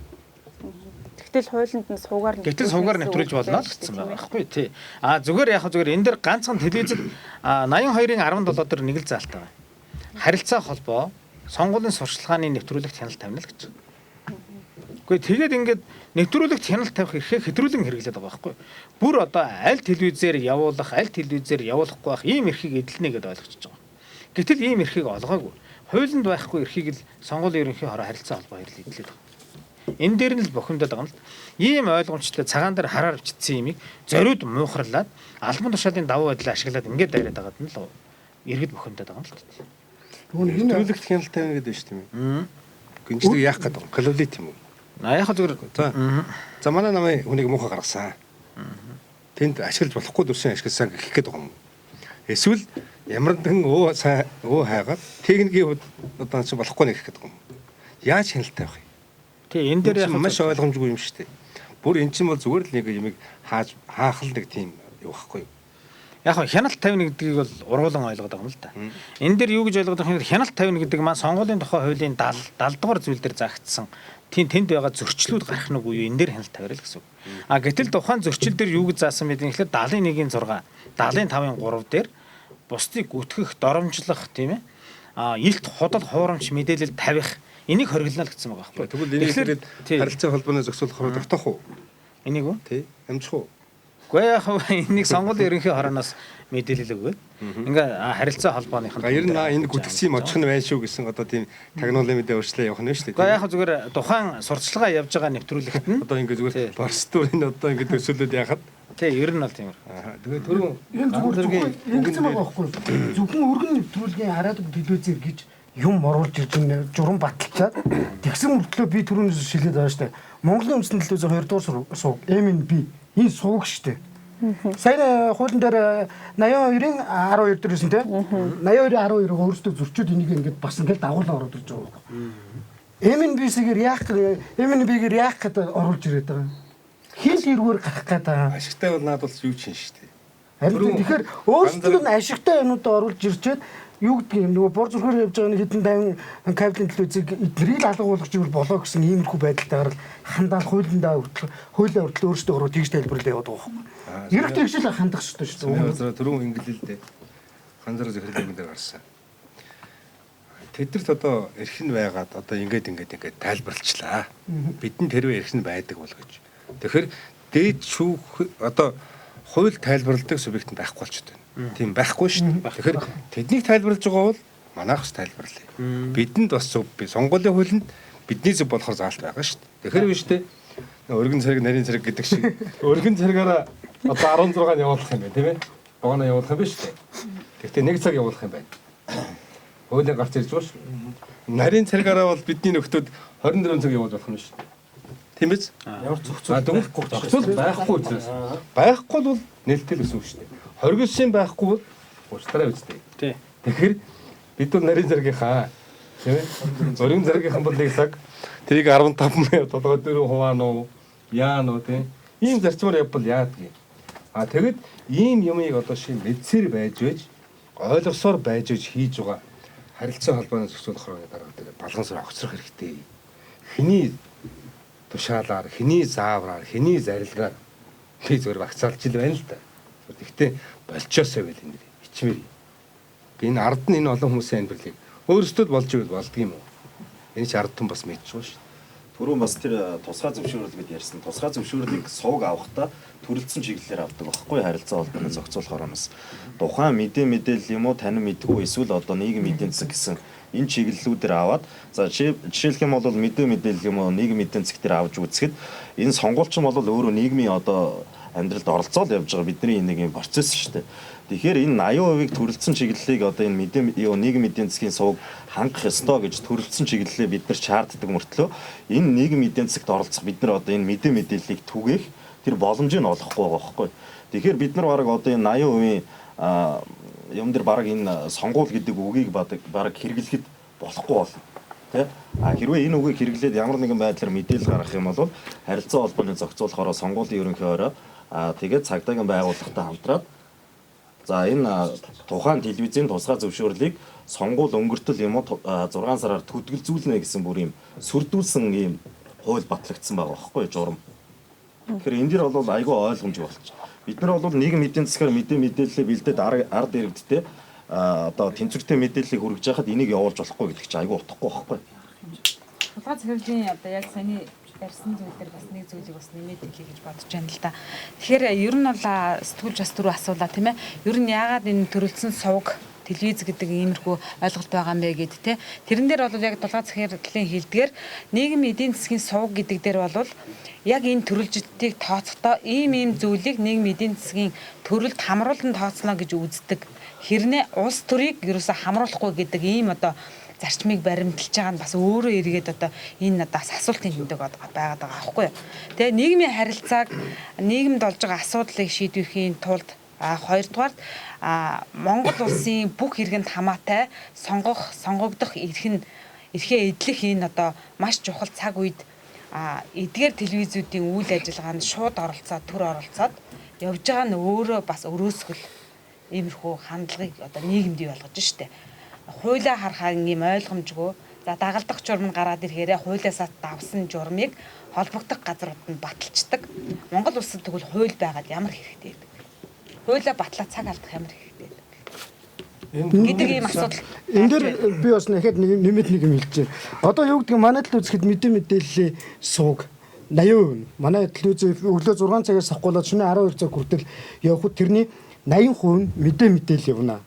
Тэгтэл хуулинд нь сувгаар Гэтэл сувгаар нэвтрүүлж болно л гэсэн байгаа байхгүй тий. А зүгээр яг зүгээр энэ дэр ганцхан телевизэд 82-ын 17 дээр нэг л заалт байгаа. Харилцаа холбоо сонгуулийн сурчлагын нэвтрүүлэгт хяналт тавина л гэж. Үгүй тэгээд ингээд нэвтрүүлэгт хяналт тавих эрхээ хэтрүүлэн хэрэглээд байгаа байхгүй. Бүр одоо аль телевизээр явуулах, аль телевизээр явуулахгүй байх ийм эрхийг эдлэнэ гэдээ ойлгочихж байгаа. Гэтэл ийм эрхийг олгоогүй. Хуулинд байхгүй эрхийг л сонгуулийн ерөнхий хороо харилцаа холбоо хэрэглээд эдлээд байгаа. Энэ дээр нь л бухимдаад байгаа юм л. Ийм ойлгомжтой цагаан дээр хараар бичсэн юмыг зориуд муухарлаад албан тушаалын давуу байдлаа ашиглаад ингээд дайраад байгаад нь л иргэд бухимдаад байгаа юм л. Тэгвэл энэ нэвтрүүлэгт хяналт тавина гэдэг шүү дээ. Гинжлэг яах гэдэг вэ? Калорит юм уу? А яг зүгээр за манай намын хүнийг муухай гаргасан. Тэнд ашиглаж болохгүй дүрсэн ашигласан гэх гээд байгаа юм. Эсвэл ямар нэгэн өө сайн өө хайгаад техникийн хувьд одоо чи болохгүй нэ гэх гээд байгаа юм. Яаж хяналт тавих юм? Тий, энэ дээр яг маш ойлгомжгүй юм шүү дээ. Бүр эн чинь бол зүгээр л нэг юмыг хааж хаах л нэг тийм юу байхгүй юу? Яг нь хяналт тавина гэдгийг бол ургуулan ойлгоод байгаа юм л да. Энэ дээр юу гэж ойлгоод байгаа юм хяналт тавина гэдэг маань сонгуулийн тухай хуулийн 70 70 дугаар зүйл дээр заагдсан. Тийм тэнд байгаа зөрчлүүд гарах нь үгүй юу? Энэ дээр хяналт тавиарай л гэсэн үг. А гэтэл тухайн зөрчил дээр юу гэж заасан бэ гэхээр 71-ийн 6, 75-ын 3 дээр бусдыг гүтгэх, доромжлох тийм илт худал хуурамч мэдээлэл тавих энийг хориглоно л гэсэн байгаа байхгүй. Тэгвэл энийг тэгээд харилцаа холбооны зохицуулах хороо тогтоох уу? Энийг үү? Тий. Амжих уу? Гэхдээ яг энийг сонгуулийн ерөнхий хорооноос мэдээлэл өгөөд ингээ харилцаа холбооных нь ер нь энэ гүтгсэн юм очих нь байна шүү гэсэн одоо тийм тагнуулын мэдээ өөрчлөө явах нь шүү дээ. Гэхдээ яг зүгээр тухайн сурталчилгаа явж байгаа нэвтрүүлэгт нь одоо ингээ зүгээр процедур энэ одоо ингээ төсөөлөд яхад тий ер нь бол тийм. Тэгээ түрүүн энэ зүгээр ингэсэн байгаа байхгүй зөвхөн өргөн нэвтрүүлгийн хараадаг телевизээр гэж юм оруулж ирж байна журам баталчаад тэгсэн мөртлөө би түрүүнээс шилээд байгаа шүү дээ. Монголын үндэсний телевизийн 2 дугаар сувг MNB энэ сувг шүү дээ. Сайн хуулийн дээр 82-ын 12 дээр байсан тийм 82-ын 12-ыг өөрсдөө зөрчөөд энийг ингээд бас ингээд дагуулan оруулж ирж байгаа байхгүй. MNB-гээр яах MNB-гээр яах гэдэг оруулж ирээд байгаа юм. Хил эргээр гарах гээд байгаа. Ашигтай бол наад бол юу ч юм шүү дээ. Харин тэгэхээр өөрсдөө нь ашигтай юмнуудаа оруулж ирчээд юу гэдэг юм нөгөө бор зүрхээр явж байгаа нэг хэдэн тавин кабелийн телевизийг эднэрийг л алга болгож ивэл болоо гэсэн иймэрхүү байдалтайгаар л хандаал хуулиндаа хүртэл хуулиа хүртэл өөрсдөө ороо тэгж тайлбарлаа яваад байгаа байхгүй. Эрх тэгшил хандах ёстой шүү дээ. Түрүүн ингэлэл дээ. Ганцаар захирлын дээр гарсан. Тэдэрт одоо эрх нь байгаад одоо ингээд ингээд ингээд тайлбарлчлаа. Бидэнд хэрвээ эрх нь байдаг бол гэж. Тэгэхээр дээд шүүх одоо хууль тайлбарладаг субъект нь байхгүй болчиход байна. Тийм байхгүй шүү дээ. Тэгэхээр тэднийг тайлбарлаж байгаа бол манайх бас тайлбарлая. Бидэнд бас зөв би сонгуулийн хуулинд бидний зөв болохоор заалт байгаа шүү дээ. Тэгэхээр биш үү? Өргөн цэрэг, нарийн цэрэг гэдэг шиг өргөн цэргээрээ одоо 16-нд явуулах юм байна, тийм ээ? Богоно явуулах юм биш үү? Гэхдээ нэг цаг явуулах юм байна. Хуулийн гарч ирж байгаа шүү. Нарийн цэргээрээ бол бидний нөхдүүд 24 цаг явуулж болох юм шүү. Тийм биз? Ямар зохицуул байхгүй. Зохицуул байхгүй учраас. Байхгүй бол нээлттэй гэсэн үг шүү дээ. Хоригдсон байхгүй бол уучлаарай үстэй. Тий. Тэгэхээр бид бол нарийн зэргийнхаа тийм ээ? Өргөн зэргийнхэн бол нэг цаг тэрийг 15 толгой 4 хуваана уу? Яана уу тийм? Ийм зарчмаар явбал яадаг юм. А тэгэд ийм юмыг одоо шин мэдсээр байж байж ойлгосоор байж байж хийж байгаа харилцаа холбооны зохицуулах хорооны дарга дээр балган сур огцрох хэрэгтэй. Хэний тушаалаар, хэний заавраар, хэний зарилгаар би зүгээр багцаалж ил байна л да. Гэхдээ болчоосоо байл энэ ичмэр. Энэ ард нь энэ олон хүмүүсийн амьдралыг өөрсдөө болж ивэл болдго юм уу? Энэ ч ард түн бас мэдж байгаа шүү. Түрүүн бас тэр тусгай зөвшөөрөл гэд ярьсан. Тусгай зөвшөөрлийг сувг авахдаа төрөлдсөн чиглэлээр авдаг байхгүй харилцаа холбооны зохицуулах ороноос. Тухайн мэдээ мэдээлэл юм уу танин мэдгүй эсвэл одоо нийгэм эдийн засаг гэсэн энэ чиглэлүүдээр аваад за жишээлх юм бол мэдээ мэдээлэл юм уу нийгэм эдийн засаг дээр авч үзэхэд энэ сонгуульчин бол өөрөө нийгмийн одоо амьдралд оролцоол явж байгаа бидний нэг юм процесс шүү дээ. Тэгэхээр энэ 80%-ийг төрөлдсөн чиглэлийг одоо энэ мэдээ юу нийгэм эдийн засгийн сувг хангах ёстой гэж төрөлдсөн чиглэлээ бид нар шаарддаг мөртлөө энэ нийгэм эдийн засагт оролцох бид нар одоо энэ мэдээ мэдээллийг түгээх тэр боломжийг нь олохгүй байгаа байхгүй. Тэгэхээр бид нар бараг одоо энэ 80% юм дээр бараг энэ сонгуул гэдэг үгийг бараг хэрэглэхэд болохгүй болно. Тэ? А хэрвээ энэ үгийг хэрэглээд ямар нэгэн байдлаар мэдээлэл гаргах юм бол харилцаа холбооны зохицуулахаараа сонгуулийн ерөнхий орой тэгээд цагдаагийн байгууллагатай хамтраад за энэ тухайн телевизийн тусгай зөвшөөрлийг сонгуул өнгөртөл юм уу 6 сараар төдгөлзүүлнэ гэсэн бүр юм сүрдүүлсэн ийм хууль батлагдсан байгаа байхгүй журам. Тэгэхээр энэ дэр бол айгүй ойлгомжгүй болчих. Бид нар бол нийгэм эдийн засгаар мэдээ мэдээлэлээ бэлдээд ард иргэдтэй одоо тэнцвэртэй мэдээллийг хүргэж байхад энийг явуулж болохгүй гэдэг чинь айгүй утгагүй байхгүй. Тулгай захирлын одоо яг саяны ярьсан зүйл дээр бас нэг зүйлийг бас нэмээд хэлье гэж бодож байна л да. Тэгэхээр ер нь бол сэтгүүлч бас түрүү асуулаа тийм ээ. Ер нь яагаад энэ төрөлдсөн сувг телевиз гэдэг иймэрхүү ойлголт байгаа юм бэ гэд те. Тэрэн дээр бол яг тулгай захирлын хэлдгээр нийгэм эдийн засгийн сувг гэдэг дээр бол яг энэ төрөлжтийг тооцохдоо ийм ийм зүйлийг нийгэм эдийн засгийн төрөлд хамруулан тооцно гэж үздэг. Хэрнээ улс төрийг ерөөсө хамруулахгүй гэдэг ийм одоо зарчмыг баримталж байгаа нь бас өөрөө эргээд одоо энэ надаас асуултын тэмдэг байгаад байгаа байхгүй юу. Тэгээ нийгмийн харилцааг нийгэмд болж байгаа асуудлыг шийдвэхийн тулд хоёрдугаар Монгол улсын бүх иргэнд хамаатай сонгох, сонгогдох эрх нь эрхээ эдлэх энэ одоо маш чухал цаг үед эдгээр телевизүүдийн үйл ажиллагаанд шууд оролцоод төр оролцоод явж байгаа нь өөрөө бас өрөөсгөл иймэрхүү хандлагыг одоо нийгэмд бий болгож штэ. Хуулиа харахаа ийм ойлгомжгүй. За дагалдах журам нь гараад ирэхээрээ хуулиасаа давсан журмыг холбогдох газрууд нь баталчдаг. Монгол улсад тэгвэл хууль байгаад ямар хэрэгтэй вэ? Хуулиа батлаа цаг алдах ямар хэрэгтэй вэ? Гэдэг ийм асуудал. Энэ дээр би бас нэхэд нэмээд нэг юм хэлж байна. Одоо юу гэдэг нь манай тал үзэхэд мэдээ мэдээллийн сувг 80%. Манай телевиз өглөө 6 цагаас авахгүйд шөнө 12 цаг хүртэл явхад тэрний 80% нь мэдээ мэдээлэл явна.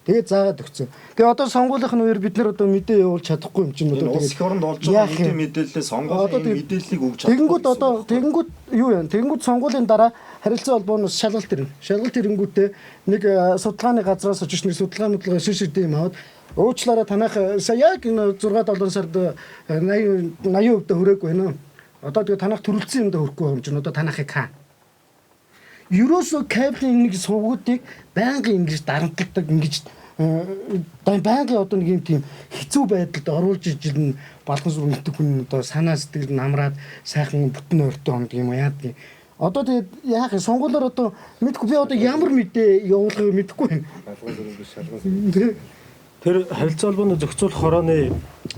Тэгээд заагаад өгсөн. Тэгээ одоо сонгуулийн үеэр бид нар одоо мэдээ явуулж чадахгүй юм чинь одоо тэгээд улс оронд болж байгаа мэдээ мэдээлэлээ сонгуулийн мэдээллийг өгч чадахгүй. Тэгэнгүүт одоо тэгэнгүүт юу юм? Тэгэнгүүт сонгуулийн дараа харилцаа холбооноос шалгалт ирнэ. Шалгалт ирэнгүүтээ нэг судалгааны газраас очиж нэг судалгаа мэдлэгээ шин шин юм аваад уучлаарай танах сая яг 6 7 сард 80 80% хүрээгүй байна. Одоо тэгээ танах төрөлцсөн юмдаа хүрэхгүй юм чинь одоо танахыг хаа. Ерөөсөө кабелийн нэг сувгуудыг байнгын ингэж дарамтлагдаг ингэж байнгын одоо нэг юм тийм хэцүү байдалд оруулж ижил балган сүрмэлдэг хүн одоо санаа сэтгэл намраад сайхан бүтэн ойртой хоног юм яадаг. Одоо тэгээд яах юм сонгуулиар одоо мэдгүй би одоо ямар мэдээ явуулахыг мэдэхгүй байна. Балган сүрмэл шалган. Тэр харилцаа холбооны зохицуулах хорооны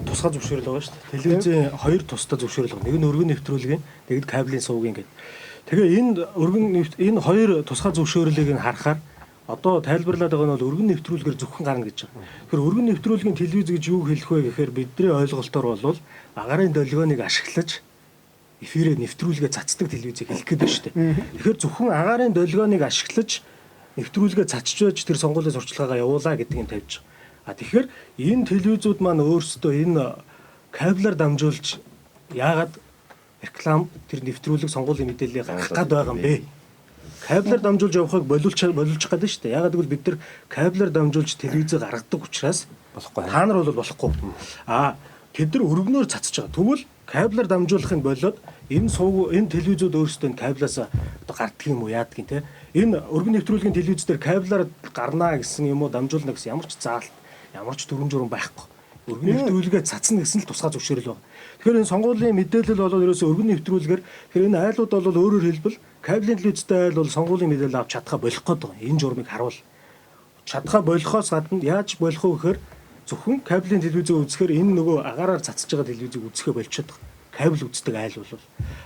тусгай зөвшөөрөл байгаа шүү дээ. Телевизийн хоёр тусдаа зөвшөөрөл байгаа. Нэг нь өргөн нэвтрүүлгийн, нэг нь кабелийн сувгийн гэдэг. Тэгээ энэ өргөн энэ хоёр тусгай зөвшөөрлийг нь харахаар одоо тайлбарлаад байгаа нь бол өргөн нэвтрүүлгээр зөвхөн гарна гэж байгаа. Тэгэхээр өргөн нэвтрүүлгийн телевиз гэж юу хэлэх вэ гэхээр бидний ойлголтоор бол агарын долгионыг ашиглаж эфирээ нэвтрүүлгээ цацдаг телевизийг хэлэх гээд байна шүү дээ. Тэгэхээр зөвхөн агарын долгионыг ашиглаж нэвтрүүлгээ цацж байж тэр сонгуулийн сурчлагаагаа явуулаа гэдэг юм тавьж байгаа. А тэгэхээр энэ телевизүүд маань өөрсдөө энэ кабелаар дамжуулж яагаад реклам тэр нэвтрүүлэг сонгуулийн мэдээллийг гаргах гээд байгаа юм бэ? Кабелаар дамжуулж явахыг болиулчих гэдэг шүү дээ. Яагаад гэвэл бид нар кабелаар дамжуулж телевизээ гаргадаг учраас болохгүй. Та нар бол болохгүй. Аа тэд нар өргөнөөр цацж байгаа. Тэгвэл кабелаар дамжуулахыг болоод энэ сувг энэ телевизүүд өөрсдөө кабелаас одоо гардаг юм уу яадаг юм те? Энэ өргөн нэвтрүүлгийн телевиз дээр кабелаар гарнаа гэсэн юм уу дамжуулна гэсэн ямар ч заалт, ямар ч дүрм журам байхгүй. Өргөн нэвтрүүлгээ цацна гэсэн л тусгай зөвшөөрөл байна. Тэгэхээр энэ сонгуулийн мэдээлэл бол ерөөсөө өргөн нэвтрүүлгээр тэгэхээр энэ айлууд бол өөрөөр хэлбэл кабелийн телевизтэй айл бол сонгуулийн мэдээлэл авч чадхаа болох гээд байгаа. Энэ журмыг харуул. Чадхаа болохоос гадна яаж болох вэ гэхээр зөвхөн кабелийн телевизээ үзэхээр энэ нөгөө агаараар цацж байгаа телевизийг үзэхээ болчиход байгаа. Кабель үздэг айл бол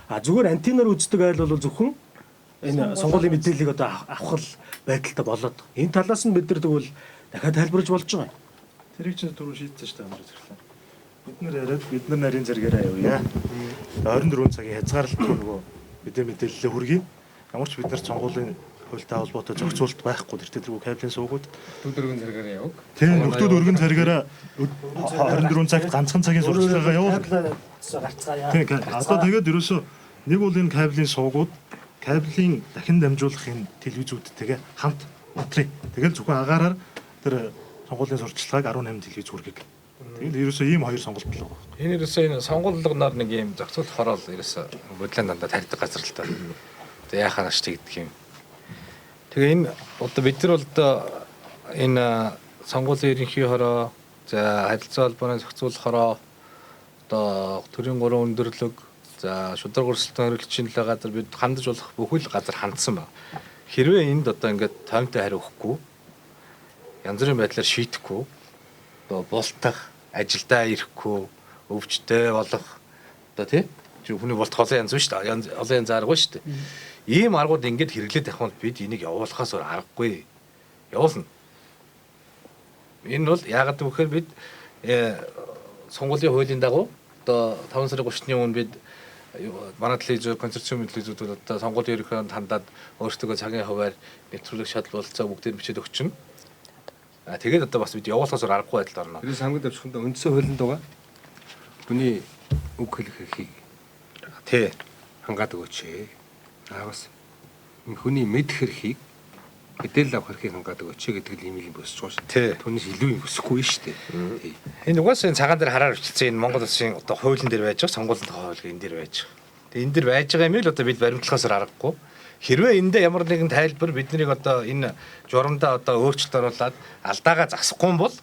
а зүгээр антенаар үздэг айл бол зөвхөн энэ сонгуулийн мэдээллийг одоо авах л байдалтай болоод. Энэ талаас нь бид нар тэгвэл дахиад тайлбарлаж болж байгаа юм. Тэрийг чинь түрүү шийдсэн шүү дээ Андрей зэрэглээ. Бид нар яриад бид нар нарийн зэрэгээрээ явъя. 24 цагийн хязгаарлалтгүй нөгөө мэдээ мэдээлэлээ хүргэе. Ямар ч бид нар сонгуулийн хуультай холбоотой зохицуулалт байхгүй тэр тэргүй кабелийн сувгууд нөхдүүд өргөн зэрэгээрээ яваг. Тийм нөхдүүд өргөн зэрэгээрээ 24 цагт ганцхан цагийн сурчлагаа явуул. Гарцгаая. Тийм одоо тэгээд ерөөсөө нэг бол энэ кабелийн сувгууд кабелийн дахин дамжуулах энэ телевизүүдтэйгээ хамт унтрыг. Тэгэл зөвхөн агаараар тэр сонгуулийн сурталчилгааг 18 телевиз хүргэх. Тэгэл ерөөсөө ийм хоёр сонголт л байгаа. Энэ ерөөсөө энэ сонгуулгоноор нэг ийм зохицуулах хороол ерөөсөө бодлон дандаа тарьдаг газар л та. Тэгээ яхаа нааш тэгдэг юм. Тэгээ энэ одоо бид нар бол одоо энэ сонгуулийн ерөнхий хороо, за харилцаа холбооны зохицуулах хороо, одоо төрийн гурван өндөрлөг, за шударга өрсөлдөөн хэрэглэгчийн төлөө газар бид хандаж болох бүхэл газар хандсан байна. Хэрвээ энд одоо ингээд тоймтой хариу өгөхгүй, янз бүрийн байдлаар шийдэхгүй, одоо бултах, ажилдаа ирэхгүй, өвчтэй болох одоо тий хүний болтох олон янз шүү дээ. Олон янз арга шүү дээ. Ийм аргууд ингээд хэрэглээд явах бол бид энийг явуулахаас өөр аргагүй. Явуулна. Энэ бол яагаад гэвэл бид сонгуулийн хуулийн дагуу одоо 5 сарын 30-ны өмнө бид манай телевиз консорциум телевизүүд одоо сонгуулийн ерөнхийд хандаад өөрсдөө цагийн хуваар нэвтрүүлэг шадал бололцоо бүгдийг бичээд өгчнө. А тэгээд одоо бас бид явуулахаас өөр аргагүй байдалд орно. Тэрээс хамгийн давчханд үндсэн хуулинд байгаа хүний үг хэлэх эрхийг тий хангаад өгөөч. Аа бас хүний мэдэх эрхийг мэдээлэл авах эрхийг хангаад өгөөч гэдэг л юм юм босч байгаа шүү. Тий. Түүнээс илүү юм өсөхгүй шүү дээ. Тий. Энэ угаасаа энэ цагаан дээр хараар бичсэн энэ Монгол улсын одоо хуулийн дээр байж байгаа сонгуулийн тухай хууль энэ дээр байж байгаа. Тэгээ энэ дээр байж байгаа юм л одоо бид баримтлахаас аргагүй. Хэрвээ эндээ ямар нэгэн тайлбар биднийг одоо энэ журамдаа одоо өөрчлөлт оруулаад алдаагаа засахгүй юм бол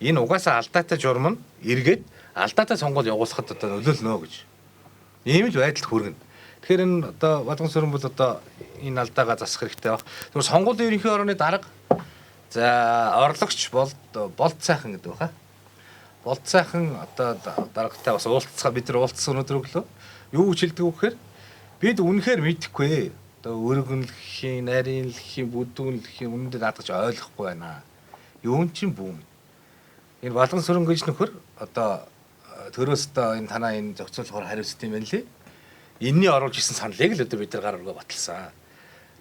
энэ угаасаа алдаатай журам нь эргээд алдаатай сонгуул явуулахад одоо нөлөөлнө гэж. Ийм л байдалд хүргэнэ. Тэгэхээр энэ одоо Бадган сүрэн бол одоо энэ алдаагаа засах хэрэгтэй баг. Тэгвэл сонгуулийн ерөнхий орооны дарга за орлогч болд сайхан гэдэг баха. Болд сайхан одоо даргатай бас уулзцаа бид нар уулзсан өнөөдөр өглөө. Юу гэж хэлдэг вэ гэхээр бид үнэхээр мэдэхгүй. Одоо өргөнлөхийн, нарийнлэхийн, бүдүүнлэхийн үнэндээ наадах ч ойлгохгүй байна. Юун чинь бүүм. Энэ Балган сүрэн гэж нөхөр одоо төрөөс одоо энэ танаа энэ зохицуулахаар хариуцсан юм байна лээ. Энийний оруулж исэн саналыг л одоо бид нар гар өргөө баталсан.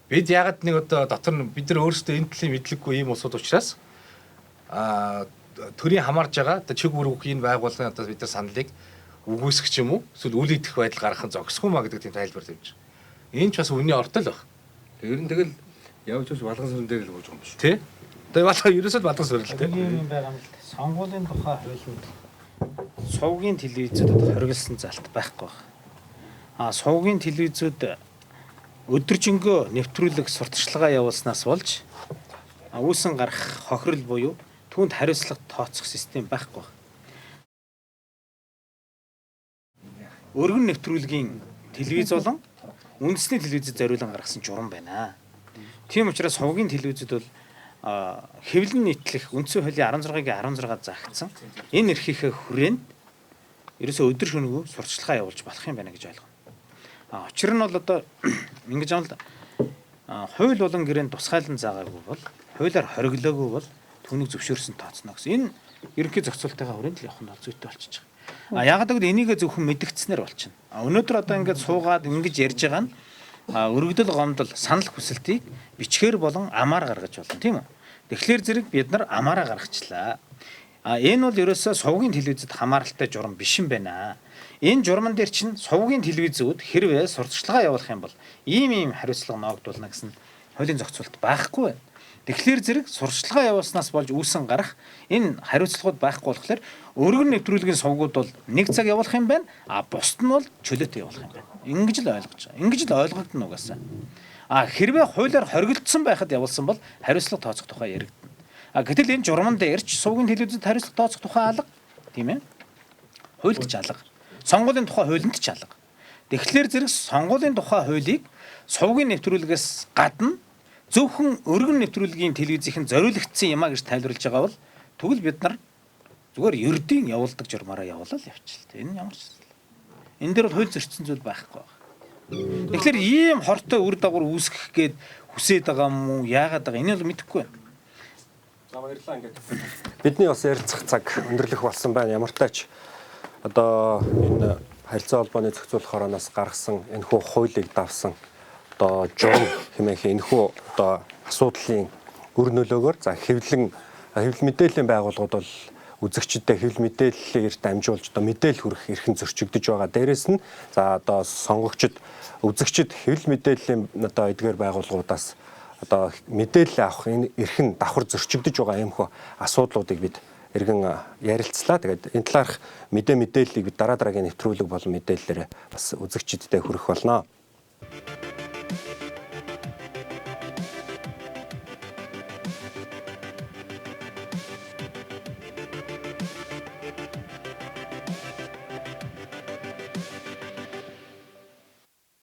Бид ягаад нэг одоо дотор нь бид нар өөрсдөө энэ төрлийн мэдлэггүй ийм улсууд учраас төрийн хамаарж байгаа одоо чиг үүрэг энэ байгууллагын одоо бид нар саналыг үгүйсгэх ч юм уу эсвэл үл идэх байдал гаргах нь зогсохгүй маа гэдэг тийм тайлбар тавьж. Энэ ч бас үнний ортол баг. Ер нь тэгэл явж явж Балган сүрэн дээр л бууж байгаа юм биш. Тий. Тэгээ балган ерөөсөө Балган сүрэн л тий. Нэг юм байгаа юм л да. Сонгуулийн тухай хуулинд сувгийн телевизүүдэд хориглосон залт байхгүй байна. А сувгийн телевизүүд өдөржингөө нэвтрүүлэг сурталчилгаа явуулснаас болж үүсэн гарах хохирол буюу түүнд хариуцлага тооцох систем байхгүй байна. Өргөн нэвтрүүлгийн телевиз болон үндэсний телевизэд зориулан гаргасан журам байна. Тийм учраас сувгийн телевизэд бол хэвлэн нийтлэх үндсэн хуулийн 16-гийн 16 заагдсан энэ эрхийнхээ хүрээнд ерөөсөө өдөр шөнөгүй сурталчилгаа явуулж болох юм байна гэж ойлгоно. Учир нь бол одоо ингэж юм л хууль болон гэрээнд тусгайлан заагаагүй бол хуулиар хориглоогүй бол түүнийг зөвшөөрсөн тооцно гэсэн. Энэ ерөнхий зохицуултынхаа хүрээнд л явах нь бол зүйтэй болчихж байгаа. Яагаад гэвэл энийгээ зөвхөн мэдгдснээр болчихно. Өнөөдөр одоо ингээд суугаад ингэж ярьж байгаа нь өргөдөл гомдол санал хүсэлтийг бичгээр болон амаар гаргаж болно тийм үү. Тэгэхээр зэрэг бид нар амаараа гаргачлаа. Энэ бол ерөөсөө сувгийн телевизэд хамааралтай журам биш юм байна. Энэ журман дээр чинь сувгийн телевизүүд хэрвээ сурталчилгаа явуулах юм бол ийм хариуцлага ноогдуулна гэсэн хуулийн зохицуулалт байхгүй байна. Тэгэхээр зэрэг сурталчилгаа явуулснаас болж үүсэн гарах энэ хариуцлагууд байхгүй болохоор өргөн нэвтрүүлгийн сувгууд бол нэг цаг явуулах юм байна. А бусд нь бол чөлөөтэй явуулах юм байна. Ингэж л ойлгож байгаа. Ингэж л ойлгогдно угаасаа. А хэрвээ хуулиар хориглогдсон байхад явуулсан бол хариуцлага тооцох тухай яригдана. А гэтэл энэ журман дээр ч сувгийн телевизэд хариуцлага тооцох тухай алга. Тийм ээ. Хуульд ч алга. Сонгуулийн тухай хуулинд ч алга. Тэгэхээр зэрэг сонгуулийн тухай хуулийг сувгийн нэвтрүүлгээс гадна зөвхөн өргөн нэвтрүүлгийн телевизийнхэн зориулагдсан юм а гэж тайлбарлаж байгаа бол тэгвэл бид нар зүгээр ердийн явуулдаг журмаараа явуулаад явчихлаа. Энэ ямар ч зүйл. Энэ дээр бол хууль зөрчсөн зүйл байхгүй байна. Тэгэхээр ийм хортой үр дагавар үүсгэх гээд хүсээд байгаа юм уу? Яагаад байгаа? Энийг бол мэдэхгүй байна. За баярлалаа ингээд. Бидний бас ярилцах цаг өндөрлөх болсон байна. Ямар тач одоо энэ харилцаа холбооны зохицуулах хорооноос гаргасан энэхүү хуулийг давсан одоо журам хэмээх энэхүү одоо асуудлын үр нөлөөгөөр за хэвлэл мэдээллийн байгууллагууд бол Үзэгчдэд хэвлэл мэдээллээр дамжуулж одоо мэдээлэл хүргэх эрхэн зөрчигдөж байгаа. Дээрээс нь за одоо сонгогчид, үзэгчид хэвлэл мэдээллийн одоо эдгээр байгууллагуудаас одоо мэдээлэл авах энэ эрхэн давхар зөрчигдөж байгаа юмхүү асуудлуудыг бид эргэн ярилцлаа. Тэгээд энэ талаарх мэдээллийг бид дараа дараагийн нэвтрүүлэг болон мэдээллээр бас үзэгчдэд хүргэх болно.